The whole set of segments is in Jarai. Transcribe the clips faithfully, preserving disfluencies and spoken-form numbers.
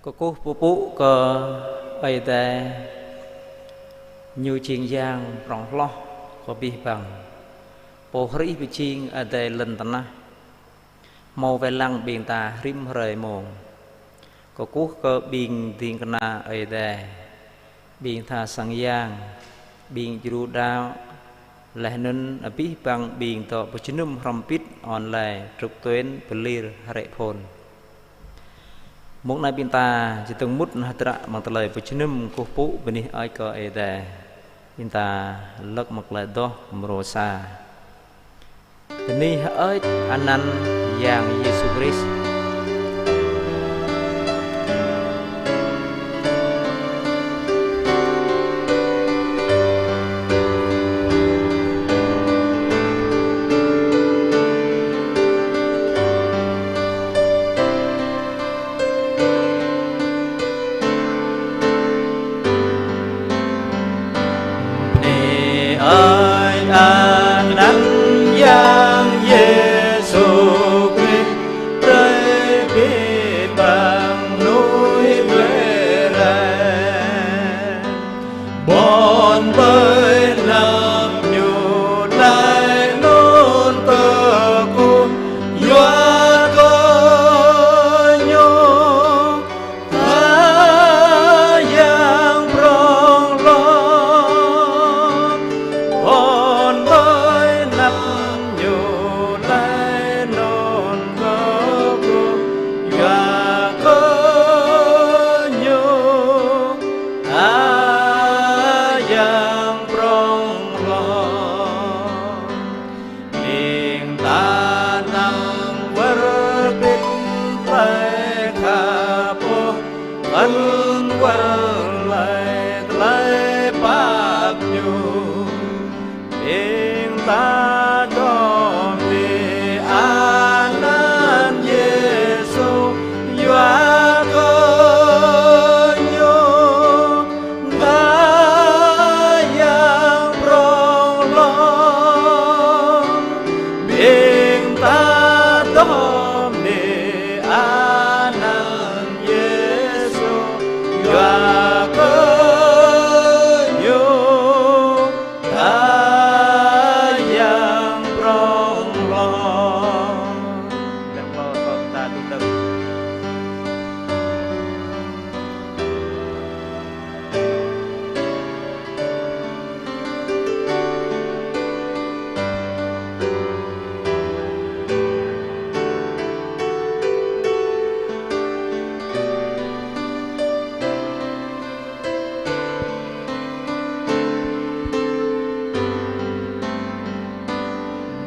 Kơkuh pơpŭ kơ Ơi Adai, Ñu jing Yang prŏng hloh kơ abih bang. Pô hrih pơjing adai lŏn tơnah. Hmâo wai lăng ƀing ta rĭm hrơi mông. Kơkuh kơ ƀing ding kơna Ơi Adai, ƀing tha sang yang, ƀing djru đaŏ, laih anŭn abih bang ƀing dŏ pơjơnum hrŏm hơbĭt online, trực tuyến, pơlir, hrĕ phone. Mông anai ƀing ta čơdơ̆ng mŭt hơdră amăng tơlơi pơjơnum kơkuh pơpŭ bơni hơơč kơ Ơi Adai. Ƀing ta lăk mơ̆ng tơlơi adoh mrô sa. Bơni hơơč anăn Yang Yêsu Krist. Bơni hơơč anăn Yang Yêsu Krist, brơi abih bang mơnuih đuaĭ rai. Ƀôn ƀơi anăp Ñu laih anŭn kơkuh yua kơ Ñu. Khua Yang prŏng hloh, ƀôn ƀơi anăp Ñu laih anŭn kơkuh yua kơ Ñu. Khua Yang prŏng hloh. Ƀing ta năng wơr bĭt tơlơi khăp ôh, kơnơ̆ng wơr glaĭ tơlơi pap Ñu. Ƀing ta đôm bơni anăn Yêsu yua kơ Ñu. Khua Yang prŏng hloh, ƀing ta đôm bơni anăn Yêsu yua kơ Ñu. Khua Yang prŏng hloh.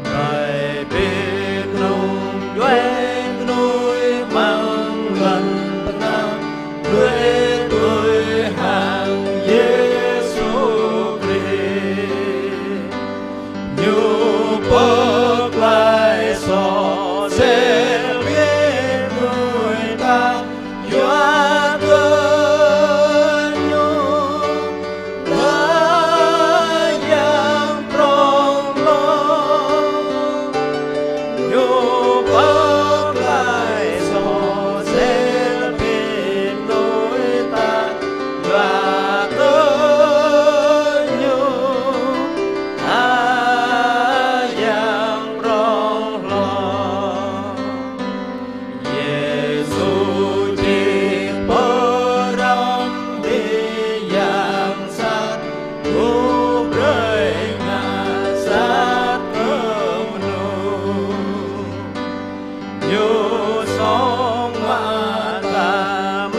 Brơi abih mơnŭn djuai kơnuih amăng lŏn tơnah, đuaĭ tui hăng Yêsu Krist. Ñu pơklaih soh sel abih mơnuih ta yua kơ Ñu. Khua Yang prŏng hloh, Ñu pơklaih soh sel abih mơnuih ta yua kơ Ñu. Khua Yang prŏng hloh. Yêsu či pơrăm ƀing yang sat, kơkuh brơi ngă sat kơ mơnuih. Ñu song mă ta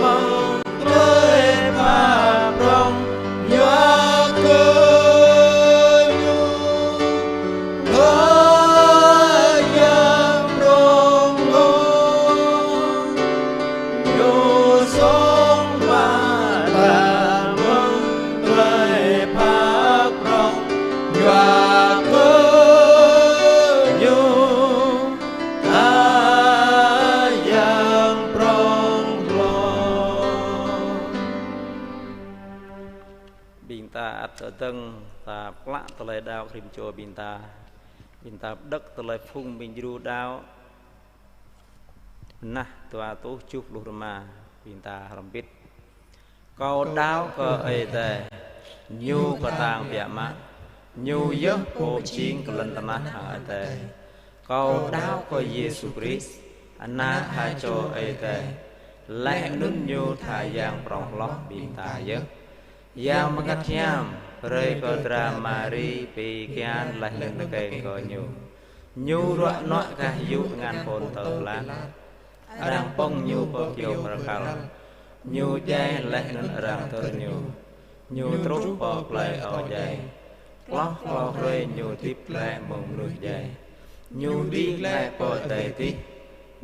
mơ̆ng tơlơi pap prŏng yua kơ Ñu. Khua Yang prŏng hloh, Ñu song mă ta mơ̆ng tơlơi pap prŏng yua kơ Ñu. Khua Yang prŏng hloh. Ƀing ta ăt tơdơ̆ng ta plă tơlơi đaŏ rĭm čô ƀing ta. Ƀing ta pơđơ̆k tơlơi phung ƀing djru đaŏ. Mơnah dua rơtuh tơjuh pluh rơma. Ƀing ta hrŏm hơbĭt. Kâo đaŏ kơ Ơi Adai, Ñu kơtang biă mă, Ñu yơh Pô pơjing kơ lŏn tơnah hăng adai. Kâo đaŏ kơ Yêsu Krist, Ană ha čô Ơi Adai, laih anŭn Ñu tha Yang prŏng hloh ƀing ta yơh. Yang Bơngăt Hiam brơi kơ dra Mari pi kian laih anŭn tơkeng kơ Ñu. Ñu ruă nuă gah yŭ tơngan Pôntơ Pilat. Arăng pơ̆ng Ñu pơ kyâo bơrkal. Ñu djai laih anŭn arăng dơr Ñu. Ñu truh pơ plơi ao djai. Hloh klâo hrơi Ñu hơdip glaĭ mơ̆ng mơnuih djai. Ñu đĭ glaĭ pơ adai adih.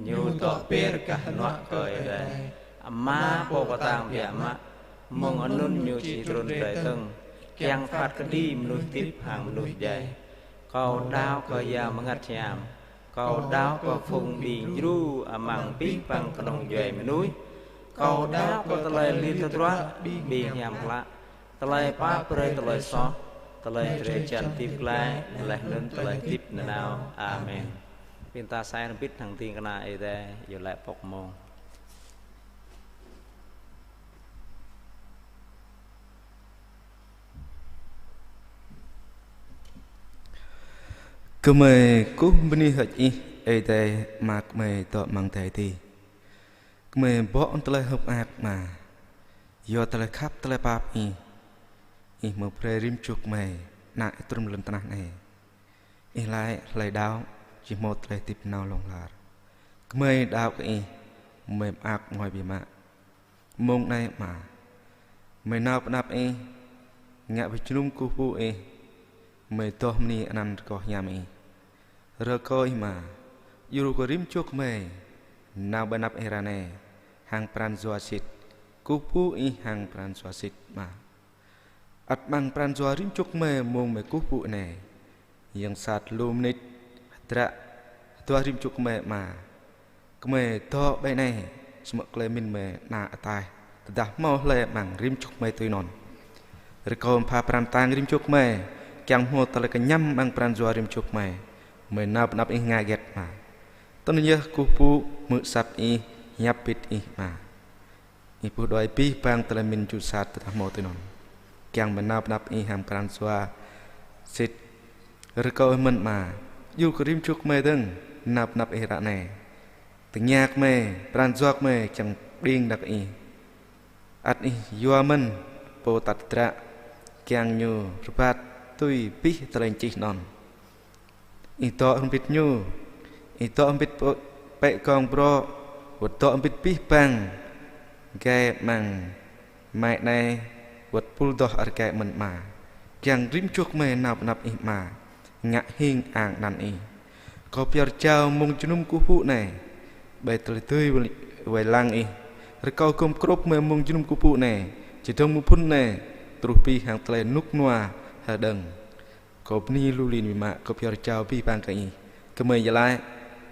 Ñu dŏ ber gah hơnuă kơ Ơi Adai Ama Pô kơtang biă mă. Mơ̆ng anŭn Ñu či trŭn rai dơ̆ng, kiăng phat kơđi mơnuih hơdip hăng mơnuih djai. Kâo đaŏ kơ Yang Bơngăt Hiam. Kâo đaŏ kơ phung ƀing djru amăng abih bang kơnung djuai mơnuih. Kâo đaŏ kơ tơlơi lir tơdruă ƀing hiam klă, tơlơi pap brơi tơlơi soh, tơlơi drơi jan hơdip glaĭ, laih anŭn tơlơi hơdip nanao. Amen. Ƀing ta sai hrŏm hơbĭt hăng ding kơna Ơi Adai, iâu laĭ pŏk mông. Gơmơi kơkuh bơni hơơč Ih, Ơi Adai Ama gơmơi dŏ amăng adai adih. Gơmơi bŏ tơlơi hơ̆k mơak Ama, yua tơlơi khăp tơlơi pap Ih, Ih hmâo brơi rĭm čô gơmơi, ană Ih trŭn lŏn tơnah anai. Ih laĭ hlơi đaŏ, či hmâo tơlơi hơdip nao hlŏng lar. Gơmơi đaŏ kơ Ih, gơmơi mơak ngui biă mă. Mông anai Ama, gơmơi nao pơ anăp Ih, ngă ƀơi jơnum kơkuh pơpŭ Ih, gơmơi adoh bơni anăn rơgoh hiam Ih. Rơkâo Ih Ama, djru kơ rĭm čô gơmơi nao pơ anăp Ih ră anai, hăng pran jua sĭt, kơkuh pơpŭ Ih hăng pran jua sĭt Ama. Ăt amăng pran jua rĭm čô gơmơi mông gơmơi kơkuh pơpŭ anai, yang sat lu mơnit, hơdră, hơduah rĭm čô gơmơi Ama. Gơmơi dŏ ƀơi anai, samơ̆ tơlơi pơmĭn gơmơi anăn ataih, tơdah hmâo hlơi amăng rĭm čô gơmơi tui anŭn. Rơkâo Ih pha pran kơtang rĭm čô gơmơi, kiăng hmâo tơlơi kơñăm amăng pran jua rĭm čô gơmơi. Gơmơi nao pơ anăp Ih ngă hơget Ama. Tui anŭn yơh kơkuh pơpŭ, hmư̆ asăp Ih, hiăp hơbĭt Ih Ama. Ih ƀuh đuaĭ abih bang tơlơi pơmĭn jŭ sat tơdah hmâo tui anŭn. Kiăng gơmơi nao pơ anăp Ih hăng pran jua sĭt. Rơkâo Ih mơ̆n Ama, djru kơ rĭm čô gơmơi dơ̆ng nao pơ anăp Ih ră anai. Tơngia gơmơi, pran jua gơmơi kiăng pơđing đah kơ Ih. Ăt Ih yua mơ̆n pô tat tơdră, kiăng ñu rơbat tui abih tơlơi čih anŭn. Ih dŏ hơbĭt ñu, Ih dŏ hơbĭt pơ-, pĕ gong brŏ, wơ̆t dŏ hơbĭt abih bang gai amăng amai anai, wơ̆t pul adoh rơkơi mơ̆n Ama. Kiăng rĭm čô gơmơi nao pơ anăp Ih Ama, ngă hing ang anăn Ih. Kâo pơyơr jao mông jơnum kơkuh pơpŭ anai, ƀơi tơlơi dưi wai lăng Ih. Rơkâo gum krŭp gơmơi mông jơnum kơkuh pơpŭ anai, čơdơ̆ng mơ̆ng phŭn anai, truh abih hăng tơlơi rơnŭk rơnua hơđơ̆ng. Kâo bơni lu lin biă mă, kâo pơyơr jao abih bang kơ Ih. Gơmơi iâu laĭ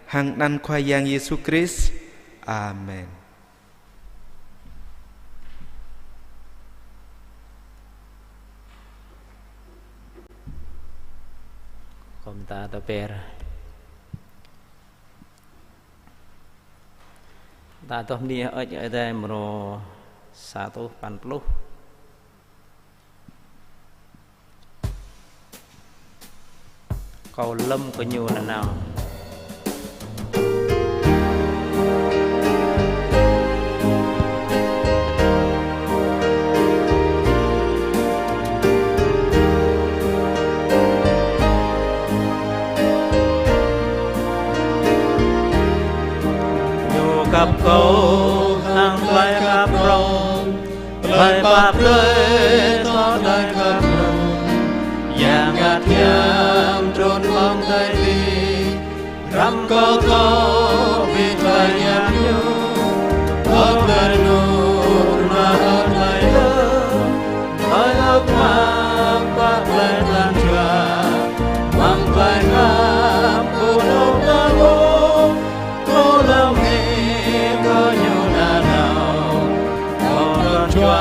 hăng anăn Khua Yang Yêsu Krist. Amen. Kâo mơta tơ per. Ta adoh bơni hơơč Ơi Adai mrô sa rơtuh păn pluh. Kâo lơ̆m kơ ñu nanao. Ñu khăp kâo hăng tơlơi khăp prŏng, tơlơi pap brơi tơlơi khăp prŏng. Yang Bơngăt Hiam trŭn amăng adai adih, răm kơ kâo ƀing tơlơi hiam Ñu, kơ tơlơi rơnŭk rơnua tơlơi lơ̆m, tơlơi hơ̆k mơak pơ tơlơi tăn jua, amăng tơlơi khăp pô dŏ ta ƀuh, kâo lơ̆m hĭ kơ Ñu nanao, kơ tơlơi jua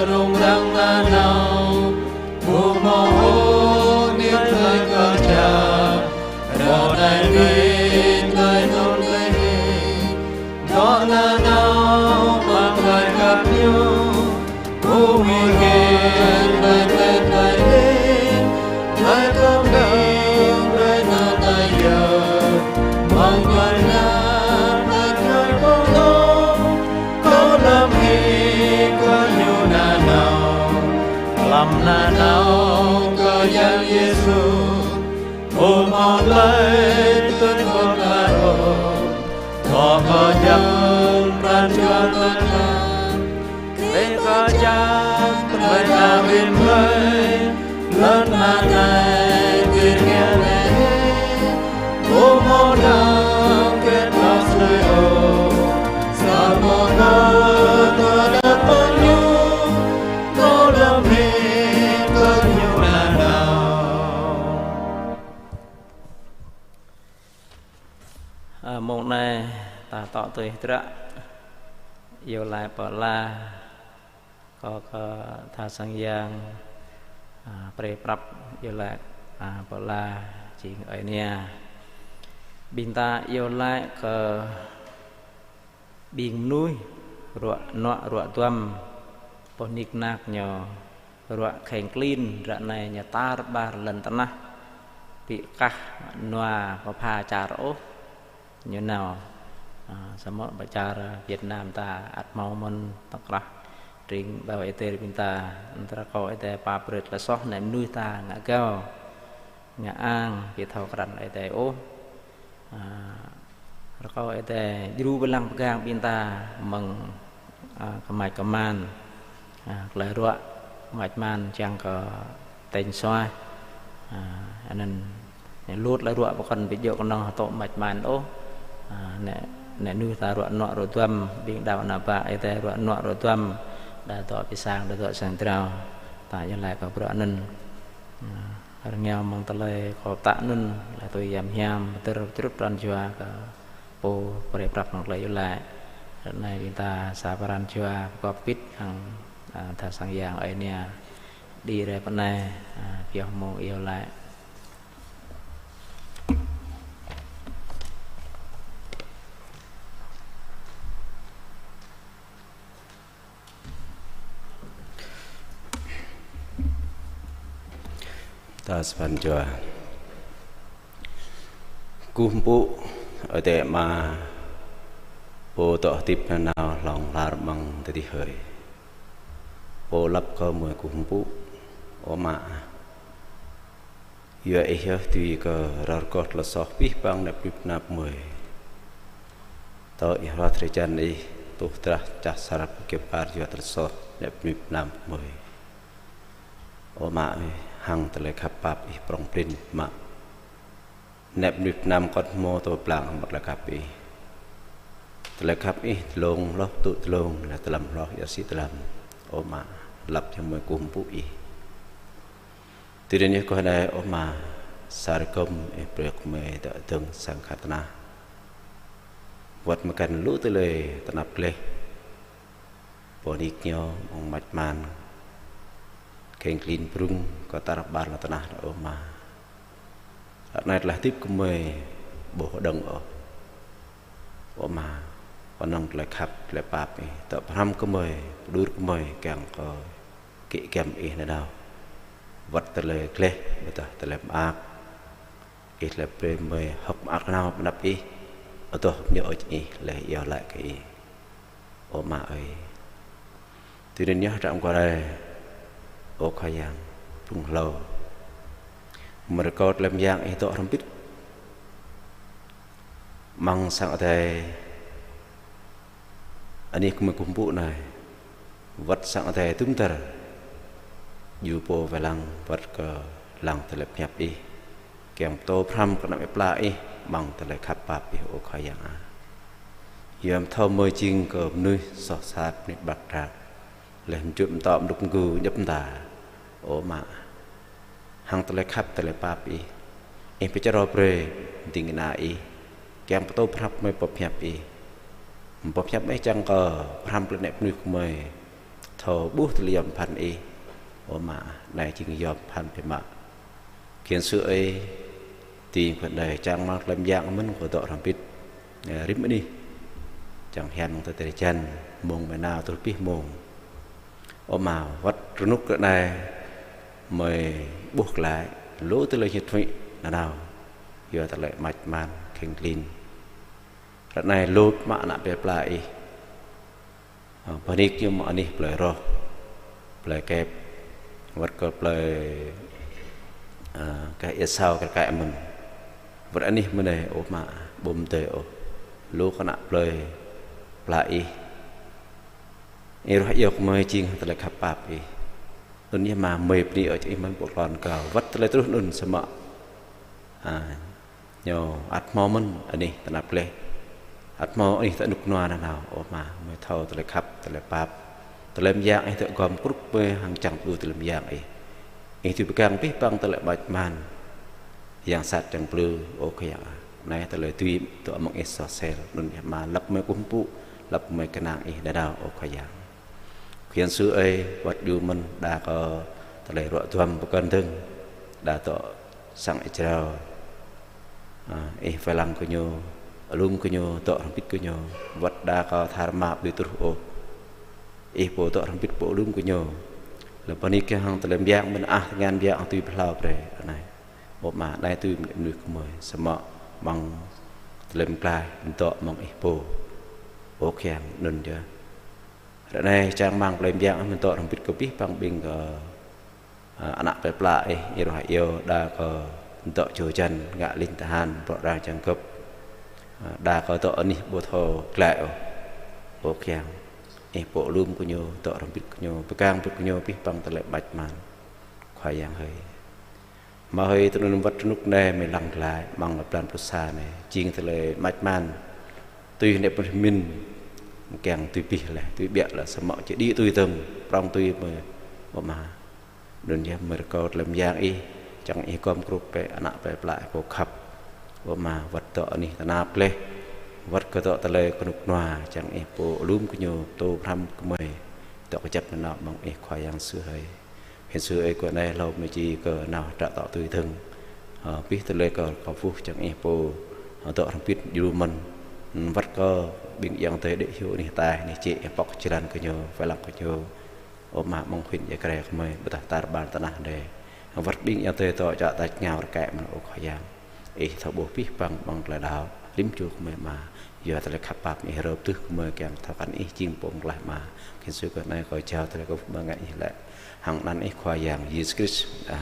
rŭng răng nanao. Ƀu hmâo ôh niam tơlơi kơčah, rơđah ƀing tơlơi anŭn tơlơi hĭ. Nanao kơ Yang Yêsu, ƀu hmâo tơlơi tŭ kơ ta ôh, thâo kơ jăng pran jua ta, kơ jăng tơlơi ta wĭt mơi, lŏn anai ƀing ƀing anai, ƀu hmâo nao kơ ta sui ôh, samơ̆ nao kơ ta đah pơ ñu, Ơ, mông anai ta tŏ tui hơdră iâu laĭ pơala, kâo kơ tha sang yang, a, brơi prăp iâu laĭ, a, pơala jing Ơi Nia. Ƀing ta iâu laĭ kơ ƀing mơnuih ruă nuă ruă duăm, pô nik nak ñu ruă kheng klin, ră anai ñu tar ƀar lŏn tơnah, ƀu kah nua pơpha čar ôh, ñu nao, a, samơ̆ pơ čar Việt Nam ta ăt hmâo mơ̆n tơkrah tring ƀâo Ơi Adai ƀing ta, ăt rơkâo Ơi Adai pap brơi tơlơi soh anai mơnuih ta ngă gao, ngă ang, ƀu thâo krăn Ơi Adai ôh. A, rơkâo Ơi Adai djru pơblang pơgang ƀing ta mơ̆ng, a, kơmač kơman, a, tơlơi ruă kơmač kơman čang kơ têñ suaih. A, anŭn, anai lŭt tơlơi ruă pơkŏn ƀu djơ̆ kơnơ̆ng hơtŏ kơmač kơman ôh. A, anai, anai mơnuih ta ruă nuă ruă duăm, ƀing đaŏ ană bă Ơi Adai ruă nuă ruă duăm, đa dŏ pơ sang, đa dŏ sang drao. Ta iâu laĭ kơ bruă anŭn. A, rơngiao mơ̆ng tơlơi kâo pơtă anŭn, laĭ tui yăm hiam, pơtơ̆r pơtrŭt pran jua kơ pô brơi prăp hăng tơlơi iâu laĭ. Ră anai ƀing ta sa pran jua pơgop pit hăng, a, tha sang yang Ơi Nia đĭ rai pơ anai, a, pioh mông iâu laĭ. Ta sa pran jua. Kơkuh pơpŭ Ơi Adai Ama, Pô dŏ hơdip nanao hlŏng lar amăng adih hơi. Pô lăp kơ gơmơi kơkuh pơpŭ, ơ Ama. Yua Ih yơh dưi kơ rơgoh tơlơi soh abih bang ană bơnai pơnap gơmơi. Tơl Ih ruah drơi jăn Ih tuh drah čah asar pơkơyâo pơkar yua tơlơi soh ană bơnai pơnap gơmơi. Ơ Ama ơi, hăng tơlơi khăp pap Ih prŏng prin mă ană bơnai pơnap kŏn hmâo tơlơi pơblang hăng tơlơi khăp Ih. Tơlơi khăp Ih dlông hloh tŭ dlông, laih dlăm hloh ia sĭ dlăm. Ơ Ama, lăp jơmơi kơkuh pơpŭ Ih. Tui anŭn yơh kơ anai, ơ Ama, sa rơkơm Ih brơi kơ gơmơi dŏ dơ̆ng sang khăp tơnah. Wơ̆t mơkăn lu tơlơi tơnap gleh, pô nik ñu, mơ̆ng mač man, kheng klin brŭng, kơ tar ƀar lŏn tơnah, ơ Ama. Ră anai tơlơi hơdip gơmơi ƀu hơđơ̆ng ôh. Ơ Ama, kơnơ̆ng tơlơi khăp, tơlơi pap Ih, dŏ pơhrăm gơmơi, pơđur gơmơi, kiăng kơ kĭ giăm Ih nanao. Wơ̆t tơlơi gleh, ƀôdah tơlơi mơak, Ih tơlơi brơi gơmơi hơ̆k mơak nanao ƀơi anăp Ih, adoh mơñum Ih, laih iâu laĭ kơ Ih. Ơ Ama ơi. Tui anŭn yơh hơdră mơguah rai, ơ Khua Yang, phung hlâo. Mơ̆ rơkâo tơlơi mơyang Ih dŏ hrŏm hơbĭt. Amăng sang Adai anih gơmơi kơkuh pơpŭ anai. Wơ̆t sang Adai tŭm dar. Djru pô wai lăng wơ̆t kơ lăng tơlơi pơhiăp Ih. Kiăng pơtô pơhrăm kơ ană plơi pla Ih amăng tơlơi khăp pap Ih, ơ Khua Yang ah. Yua mơ̆ thâo gơmơi jing kơ mơnuih soh sat, mơnuih ƀlăk drak. Laih mơjŭ mơtŏ mơdŭk mơgu djŏp mơta, ơ Ama. Hăng tơlơi khăp tơlơi pap Ih, Ih pơčrâo brơi ding kơna Ih, kiăng pơtô pơhrăm gơmơi pơhiăp Ih. Pơhiăp Ih čang kơ pơhrăm kơ ană mơnuih gơmơi thâo ƀuh tơlơi yom pơphan Ih. Ơ Ama, anai jing yom pơphan biă mă. Kiăng sư̆ Ih, tĭng pơ anai čang mơ̆ng tơlơi mơyang mơ̆n kơ dŏ hrŏm hơbĭt, ơ, rĭm anih. Čang hiam mơ̆ng tơdơi drơi jăn, mông mơ̆ng nao truh abih mông. Ơ Ama, wơ̆t rơnŭk ră anai, gơmơi ƀuh glaĭ, lu tơlơi ñit huĭ nanao, yua tơlơi mač man, kheng klin. Ră anai lŏp mă ană plơi pla Ih. Ơ, pơnik ñu mơ̆ng anih plơi Roh, plơi Kep, Wơ̆t kơ plơi, a, kơ Êsâo kơ kăi mơ̆n. Wơ̆t anih mơ̆n anai, ơ Ama, ƀu mơdơi ôh. Lu kơ ană plơi pla Ih. Ih ruah iâu kơ gơmơi jing hăng tơlơi khăp pap Ih. Anŭn yơh Ama, gơmơi bơni ơ Ih mơ̆n pơklŏn kơ wơ̆t tơlơi truh anŭn samơ̆, a, ñu ăt hmâo mơ̆n anih tơnap gleh. Ăt hmâo anih tơ rơnŭk rơnua nanao, ơ Ama, gơmơi thâo tơlơi khăp, tơlơi pap. Tơlơi mơyang Ih dŏ gom krŭk gơmơi hăng čang tơdu tơlơi mơyang Ih. Ih dưi pơgang abih bang tơlơi ƀač mơ̆n. Yang sat čang plư, ơ Khua Yang ah. Anai tơlơi dưi dŏ amăng Ih soh sel, anŭn yơh Ama, lăp gơmơi kơkuh pơpŭ, lăp gơmơi kơnang Ih nanao, ơ Khua Yang. Khua Yang Yêsu ơi, wơ̆t djru mơ̆n đa kơ tơlơi ruă duăm pơkŏn dơ̆ng, đa dŏ sang Ih jrao. A, Ih wai lăng kơ ñu, alum kơ ñu, dŏ hrŏm hơbĭt kơ ñu, wơ̆t đa kơ tha rơma ƀu dưi truh ôh. Ih pô dŏ hrŏm hơbĭt pô alum kơ ñu. Lơ̆m bơni kơ hăng tơlơi mơyang mơ̆n ah, tơngan mơyang ah dưi pơhlao brơi anai. Ơ Ama, anai dưi mơnuih gơmơi, samơ̆ mơ̆ng tơlơi mơklaih, dŏ mơ̆ng Ih pô. Ơ Khua Yang, anŭn yơh. Ră anai čang rơmang plơi mơyang ah mơ̆n dŏ hrŏm hơbĭt kơ abih bang ƀing kơ, a, ană plơi pla Ih, Ih ruah iâu đa kơ dŏ čô jăn ngă ling tơhan, bruă arăng čang gơ̆p. A, đa kơ dŏ anih ƀu thâo glaĭ ôh. Ơ Khua Yang, Ih pô alum kơ ñu, dŏ hrŏm hơbĭt kơ ñu, pơgang hơbĭt kơ ñu abih bang tơlơi ƀač mơ̆n. Khua Yang hơi. Ama hơi, tui anŭn wơ̆t rơnŭk anai gơmơi lăng glaĭ amăng blan pluh sa anai. Jing tơlơi ƀač mơ̆n. Tui anai pơmĭn kiăng tui abih laih, tui ƀiă laih, samơ̆ či đĭ tui dơ̆ng, prŏng tui mơ̆, ơ Ama. Anŭn yơh gơmơi rơkâo tơlơi mơyang Ih, čang Ih gom krŭk bĕ ană plơi pla Ih pô khăp. Ơ Ama, wơ̆t dŏ anih tơnap gleh, wơ̆t kơ dŏ tơlơi rơnŭk rơnua, čang Ih pô alum kơ ñu, pơtô pơhrăm gơmơi, dŏ kơjăp nanao mơ̆ng Ih, Khua Yang Yêsu hơi. Khua Yang Yêsu ơi, kơ anai hlâo mơ̆ či kơ nao hơdră dŏ tui dơ̆ng. Ơ, abih tơlơi kơ kâo pơpŭ čang Ih pô, ơ, dŏ hrŏm hơbĭt djru mơ̆n. Wơ̆t kơ ƀing ayŏng adơi đĕ hyu anih ataih, anih jĕ, pŏk jơlan kơ ñu, wai lăng kơ ñu. Ơ Ama, mơ̆ng huyện Ia Grai gơmơi, ƀôdah tar ƀar tơnah anai. Wơ̆t ƀing ayŏng adơi dŏ čă tač rơngiao rơkơi mơ̆n, ơ Khua Yang. Ih thâo ƀuh abih bang amăng tơlơi đaŏ, rĭm čô gơmơi Ama. Yua tơlơi khăp pap Ih hrŏm tơ̆ gơmơi kiăng thâo kăn Ih jing pô mơklaih Ama. Khua Yang Yêsu kơ anai kâo jao tơlơi kơkuh mơ̆ng Ih lĕ. Hăng anăn Ih Khua Yang Yêsu Krist. A.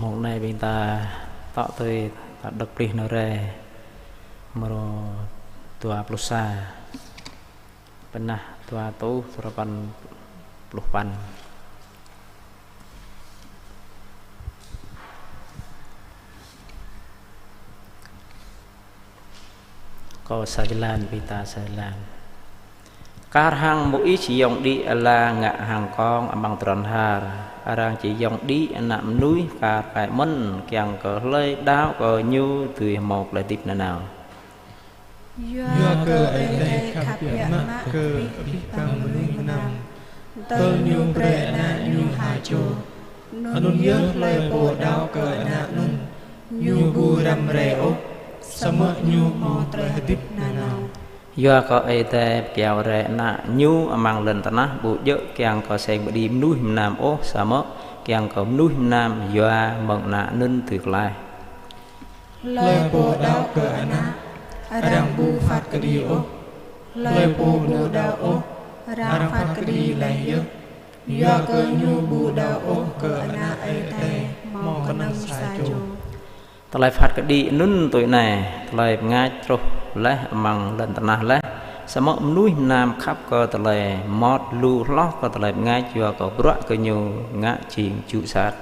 Mông anai ƀing ta tŏ tui ta đŏk plih nao rai mrô dua pluh sa, pơ anăp dua rơtuh duarơpăn pluh păn. Kâo sa jơlan, ƀing ta sa jơlan. Kar hăng Môis či yŏng đĭ ala ngă hăng kông amăng tơdron har, arăng či yŏng đĭ Ană Mơnuih kar kaĭ mơ̆n, kiăng kơ hlơi đaŏ kơ Ñu dưi hmâo tơlơi hơdip nanao. Yua kơ Ơi Adai khăp biă mă kơ abih bang mơnuih mơnam, tơl Ñu brơi Ană Ñu ha čô. Anŭn yơh hlơi pô đaŏ kơ Ană anŭn, ñu ƀu răm rai ôh, samơ̆ ñu hmâo tơlơi hơdip nanao. Yua kơ Ơi Adai pơkiaŏ rai Ană Ñu amăng lŏn tơnah ƀu djơ̆ kiăng kơ seng pơđĭ mơnuih mơnam ôh, samơ̆ kiăng kơ mơnuih mơnam yua mơ̆ng Ană anŭn dưi klaih. Hlơi pô đaŏ kơ Ană, arăng ƀu phat kơđi ôh. Hlơi pô ƀu đaŏ ôh, arăng phat kơđi laih yơh, yua kơ ñu ƀu đaŏ ôh kơ Ană Ơi Adai hmâo kơnơ̆ng sa čô. Tơlơi phat kơđi anŭn tui anai: tơlơi bơngač truh laih amăng lŏn tơnah laih, samơ̆ mơnuih mơnam khăp kơ tơlơi mơmŏt lu hloh kơ tơlơi bơngač, yua kơ bruă gơñu ngă jing jŭ sat.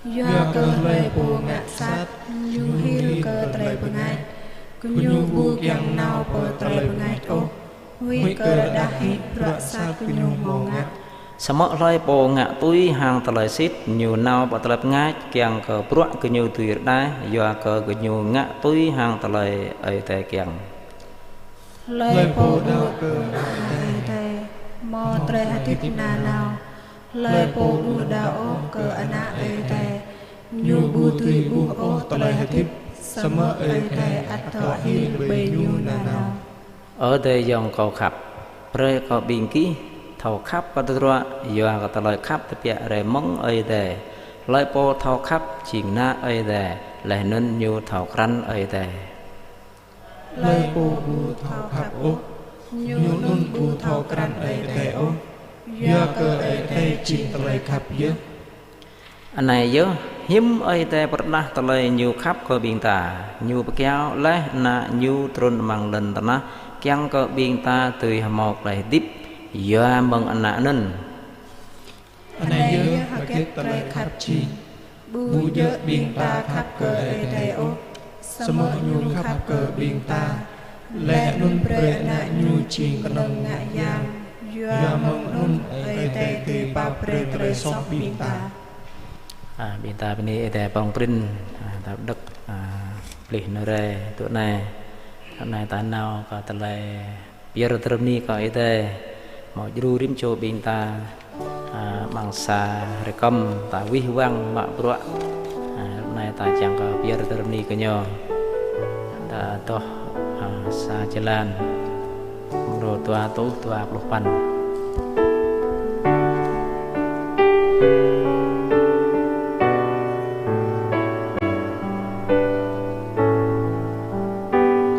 Yua kơ hlơi pô ngă sat, ñu hil kơ tơlơi bơngač, gơñu ƀu kiăng nao pơ tơlơi bơngač ôh, huĭ kơ rơđah hĭ bruă sat gơñu hmâo ngă. Samơ̆ hlơi pô ngă tui hăng tơlơi sĭt, ñu nao pơ tơlơi bơngač, kiăng kơ bruă gơñu dưi rơđah, yua kơ gơñu ngă tui hăng tơlơi Ơi Adai kiăng. Hlơi pô đaŏ kơ Ană Ơi Adai, hmâo tơlơi hơdip nanao. Hlơi pô ƀu đaŏ ôh kơ Ană Ơi Adai, ñu ƀu dưi ƀuh ôh tơlơi hơdip, samơ̆ Ơi Adai ăt dŏ hil ƀơi ñu nanao. Ơ Adai ayŏng kâo khăp, brơi kơ ƀing gih thâo khăp kơ tơdruă, yua kơ tơlơi khăp tơbiă rai mơ̆ng Ơi Adai. Hlơi pô thâo khăp jing ană Ơi Adai, laih anŭn ñu thâo krăn Ơi Adai. Hlơi pô ƀu thâo khăp ôh, ñu anŭn ƀu thâo krăn Ơi Adai ôh, yua kơ Ơi Adai jing tơlơi khăp yơh. Anai yơh, hiư̆m Ơi Adai pơrơđah tơlơi ñu khăp kơ ƀing ta, ñu pơkiaŏ laih Ană ñu trŭn amăng lŏn tơnah, kiăng kơ ƀing ta dưi hơmâo tơlơi hơdip yua mơ̆ng Ană anŭn. Anai yơh hơget tơlơi khăp jing, ƀu djơ̆ ƀing ta khăp kơ Ơi Adai ôh, samơ̆ ñu khăp kơ ƀing ta, laih anŭn brơi Ană ñu jing kơnơ̆ng ngă yang, yua mơ̆ng anŭn Ơi Adai dưi pap brơi tơlơi soh ƀing ta. A, ƀing ta bơni Ơi Adai pơ̆ng prin, a, ta đŏk, a, plih nơ̆ rai tui anai. Anai ta nao kơ tơlơi pơyơr tơrơmni kơ Ơi Adai, hơmâo djru rĭm čô ƀing ta, a, amăng sa rơkơm ta wih wăng mă bruă. A, anai ta čang kơ pơyơr tơrơmni kơ ñu. Ta adoh, a, sa jơlan, mrô dua rơtuh dua pluh păn.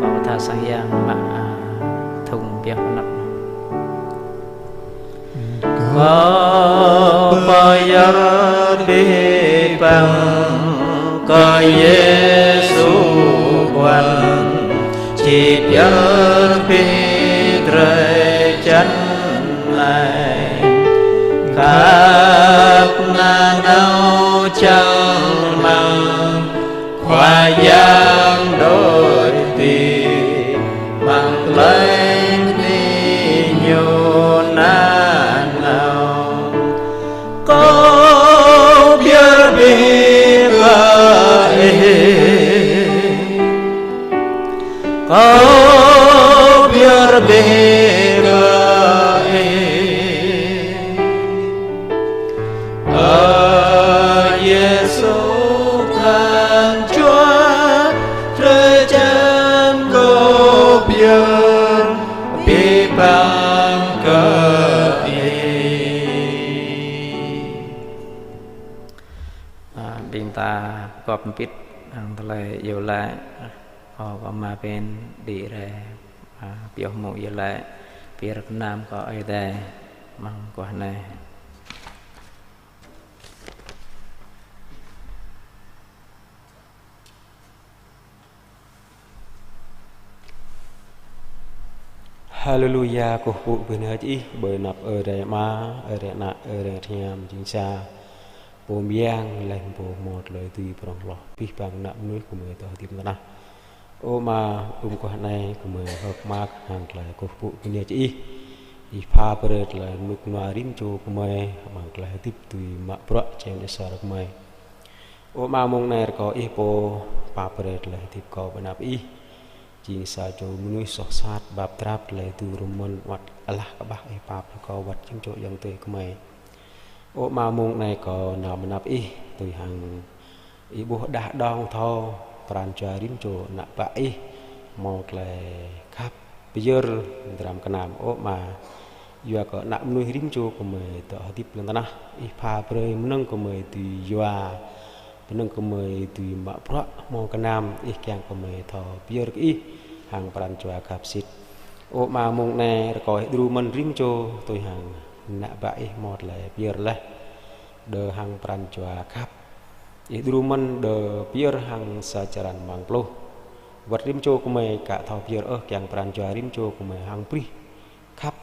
Kâo tha sang yang mă, a, thŭng pioh anăp. Kâo pơyơr abih bang kơ Yêsu Khua, či pơyơr abih drơi jăn anai. Khăp nanao čang mơ̆ng Khua Yang đôč tih, mơ̆ng tơlơi bơni ñu nanao. Kâo pơyơr abih kơ Ih. Kâo pơyơr abih kơ Ih. Ơ Yêsu Khua Jua, drơi jăn kâo pơyơr abih bang kơ Ih. A, ƀing ta pơgop hơbĭt hăng tơlơi iâu laĭ, a, kơ Ama pên đĭ rai, a, pioh mơ̆ng iâu laĭ, pơyơr gơnam kơ Ơi Adai amăng guah anai. Haleluya, kơkuh pơpŭ bơni hơơč Ih, ƀơi anăp Ơi Adai Ama, Ơi Adai Ană, Ơi Adai Hiam Jing Sa. Pô mơyang laih anŭn pô hơmâo tơlơi dưi prŏng hloh abih bang ană mơnuih gơmơi dŏ hơdip tơnah. Ơ Ama, ƀơi guah anai gơmơi hơ̆k mơak hăng tơlơi kơkuh pơpŭ bơni hơơč Ih. Ih pha brơi tơlơi rơnŭk rơnua rĭm čô gơmơi, amăng tơlơi hơdip dưi mă bruă čem asar gơmơi. Ơ Ama, mông anai rơkâo Ih pô pap brơi tơlơi hơdip kâo ƀơi anăp Ih. Jing sa čô mơnuih soh sat, bap drap, tơlơi dŏ rơmơ̆n wơ̆t alah kơƀah Ih pap brơi kâo wơ̆t jing čô ayŏng adơi gơmơi. Ơ Ama, mông anai kâo nao ƀơi anăp Ih, tui hăng Ih ƀuh đah đong thâo pran jua rĭm čô ană bă Ih, hơmâo tơlơi khăp pơyơr dram gơnam. Ơ Ama, yua kơ ană mơnuih rĭm čô gơmơi dŏ hơdip lŏn tơnah, Ih pha brơi mơnơ̆ng gơmơi dưi yua, mơnơ̆ng gơmơi dưi mă bruă hơmâo gơnam, Ih kiăng gơmơi thâo pơyơr kơ Ih hăng pran jua khăp sĭt. Ơ Ama, mông anai rơkâo Ih đru mơ̆n rĭm čô tui hăng ană bă Ih hơmâo tơlơi pơyơr laih, đơ hăng pran jua khăp. Ih đru mơ̆n đơ pơyơr hăng sa črăn amăng pluh. Wơ̆t rĭm čô gơmơi aka thâo pơyơr ôh, kiăng pran jua rĭm čô gơmơi hăng brih khăp,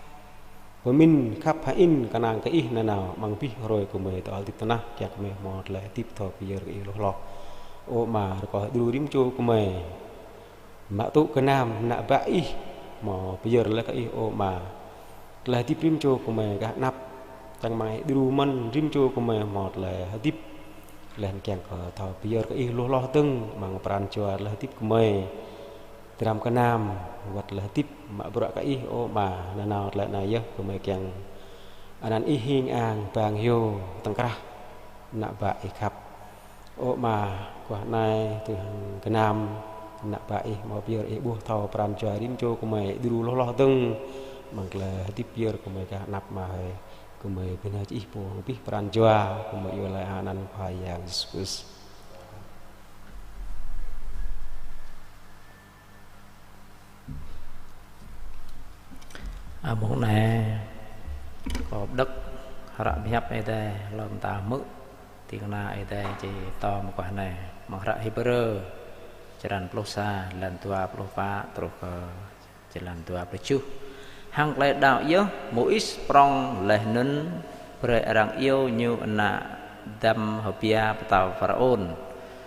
pơmĭn khăp hơĭn kơnang kơ Ih nanao amăng abih hrơi gơmơi dŏ hơdip tơnah, kiăng gơmơi hơmâo tơlơi hơdip thâo pơyơr kơ Ih hloh hloh. Ơ Ama, rơkâo Ih đru rĭm čô gơmơi mă tŭ gơnam ană bă Ih, hơmâo pơyơr laih kơ Ih. Ơ Ama, tơlơi hơdip rĭm čô gơmơi gah anăp, čang rơmang Ih đru mơ̆n rĭm čô gơmơi hơmâo tơlơi hơdip laih anŭn kiăng kơ thâo pơyơr kơ Ih hloh hloh dơ̆ng amăng pran jua tơlơi hơdip gơmơi. Dram gơnam wơ̆t tơlơi hơdip mă bruă kơ Ih. Ơ Ama, nanao tơlơi anai yơh gơmơi kiăng anăn Ih hing ang bang hyu tơ̆ng krah ană bă Ih khăp. Ơ Ama, guah anai tui hăng gơnam ană bă Ih hơmâo pơyơr, Ih ƀuh thâo pran jua rĭm čô gơmơi, Ih đru hloh hloh dơ̆ng amăng tơlơi hơdip pơyơr gơmơi gah anăp Ama hơi. Gơmơi bơni hơơč Ih pô hăng abih pran jua, gơmơi iâu laĭ hăng anăn Khua Yang Yêsu Krist. A, mông anai, kâo pơđŏk hră pơhiăp Ơi Adai, lơ̆m ta hmư̆ ding kơna Ơi Adai či pơtô mơguah anai. Mơ̆ng hră Hêbrơ, črăn pluh sa, jơlan dua pluh pă truh kơ jơlan dua pluh tơjuh. Hăng tơlơi đaŏ yơh, Môis prŏng laih anŭn brơi arăng iâu ñu ană dăm hơbia pơtao Pharaôn.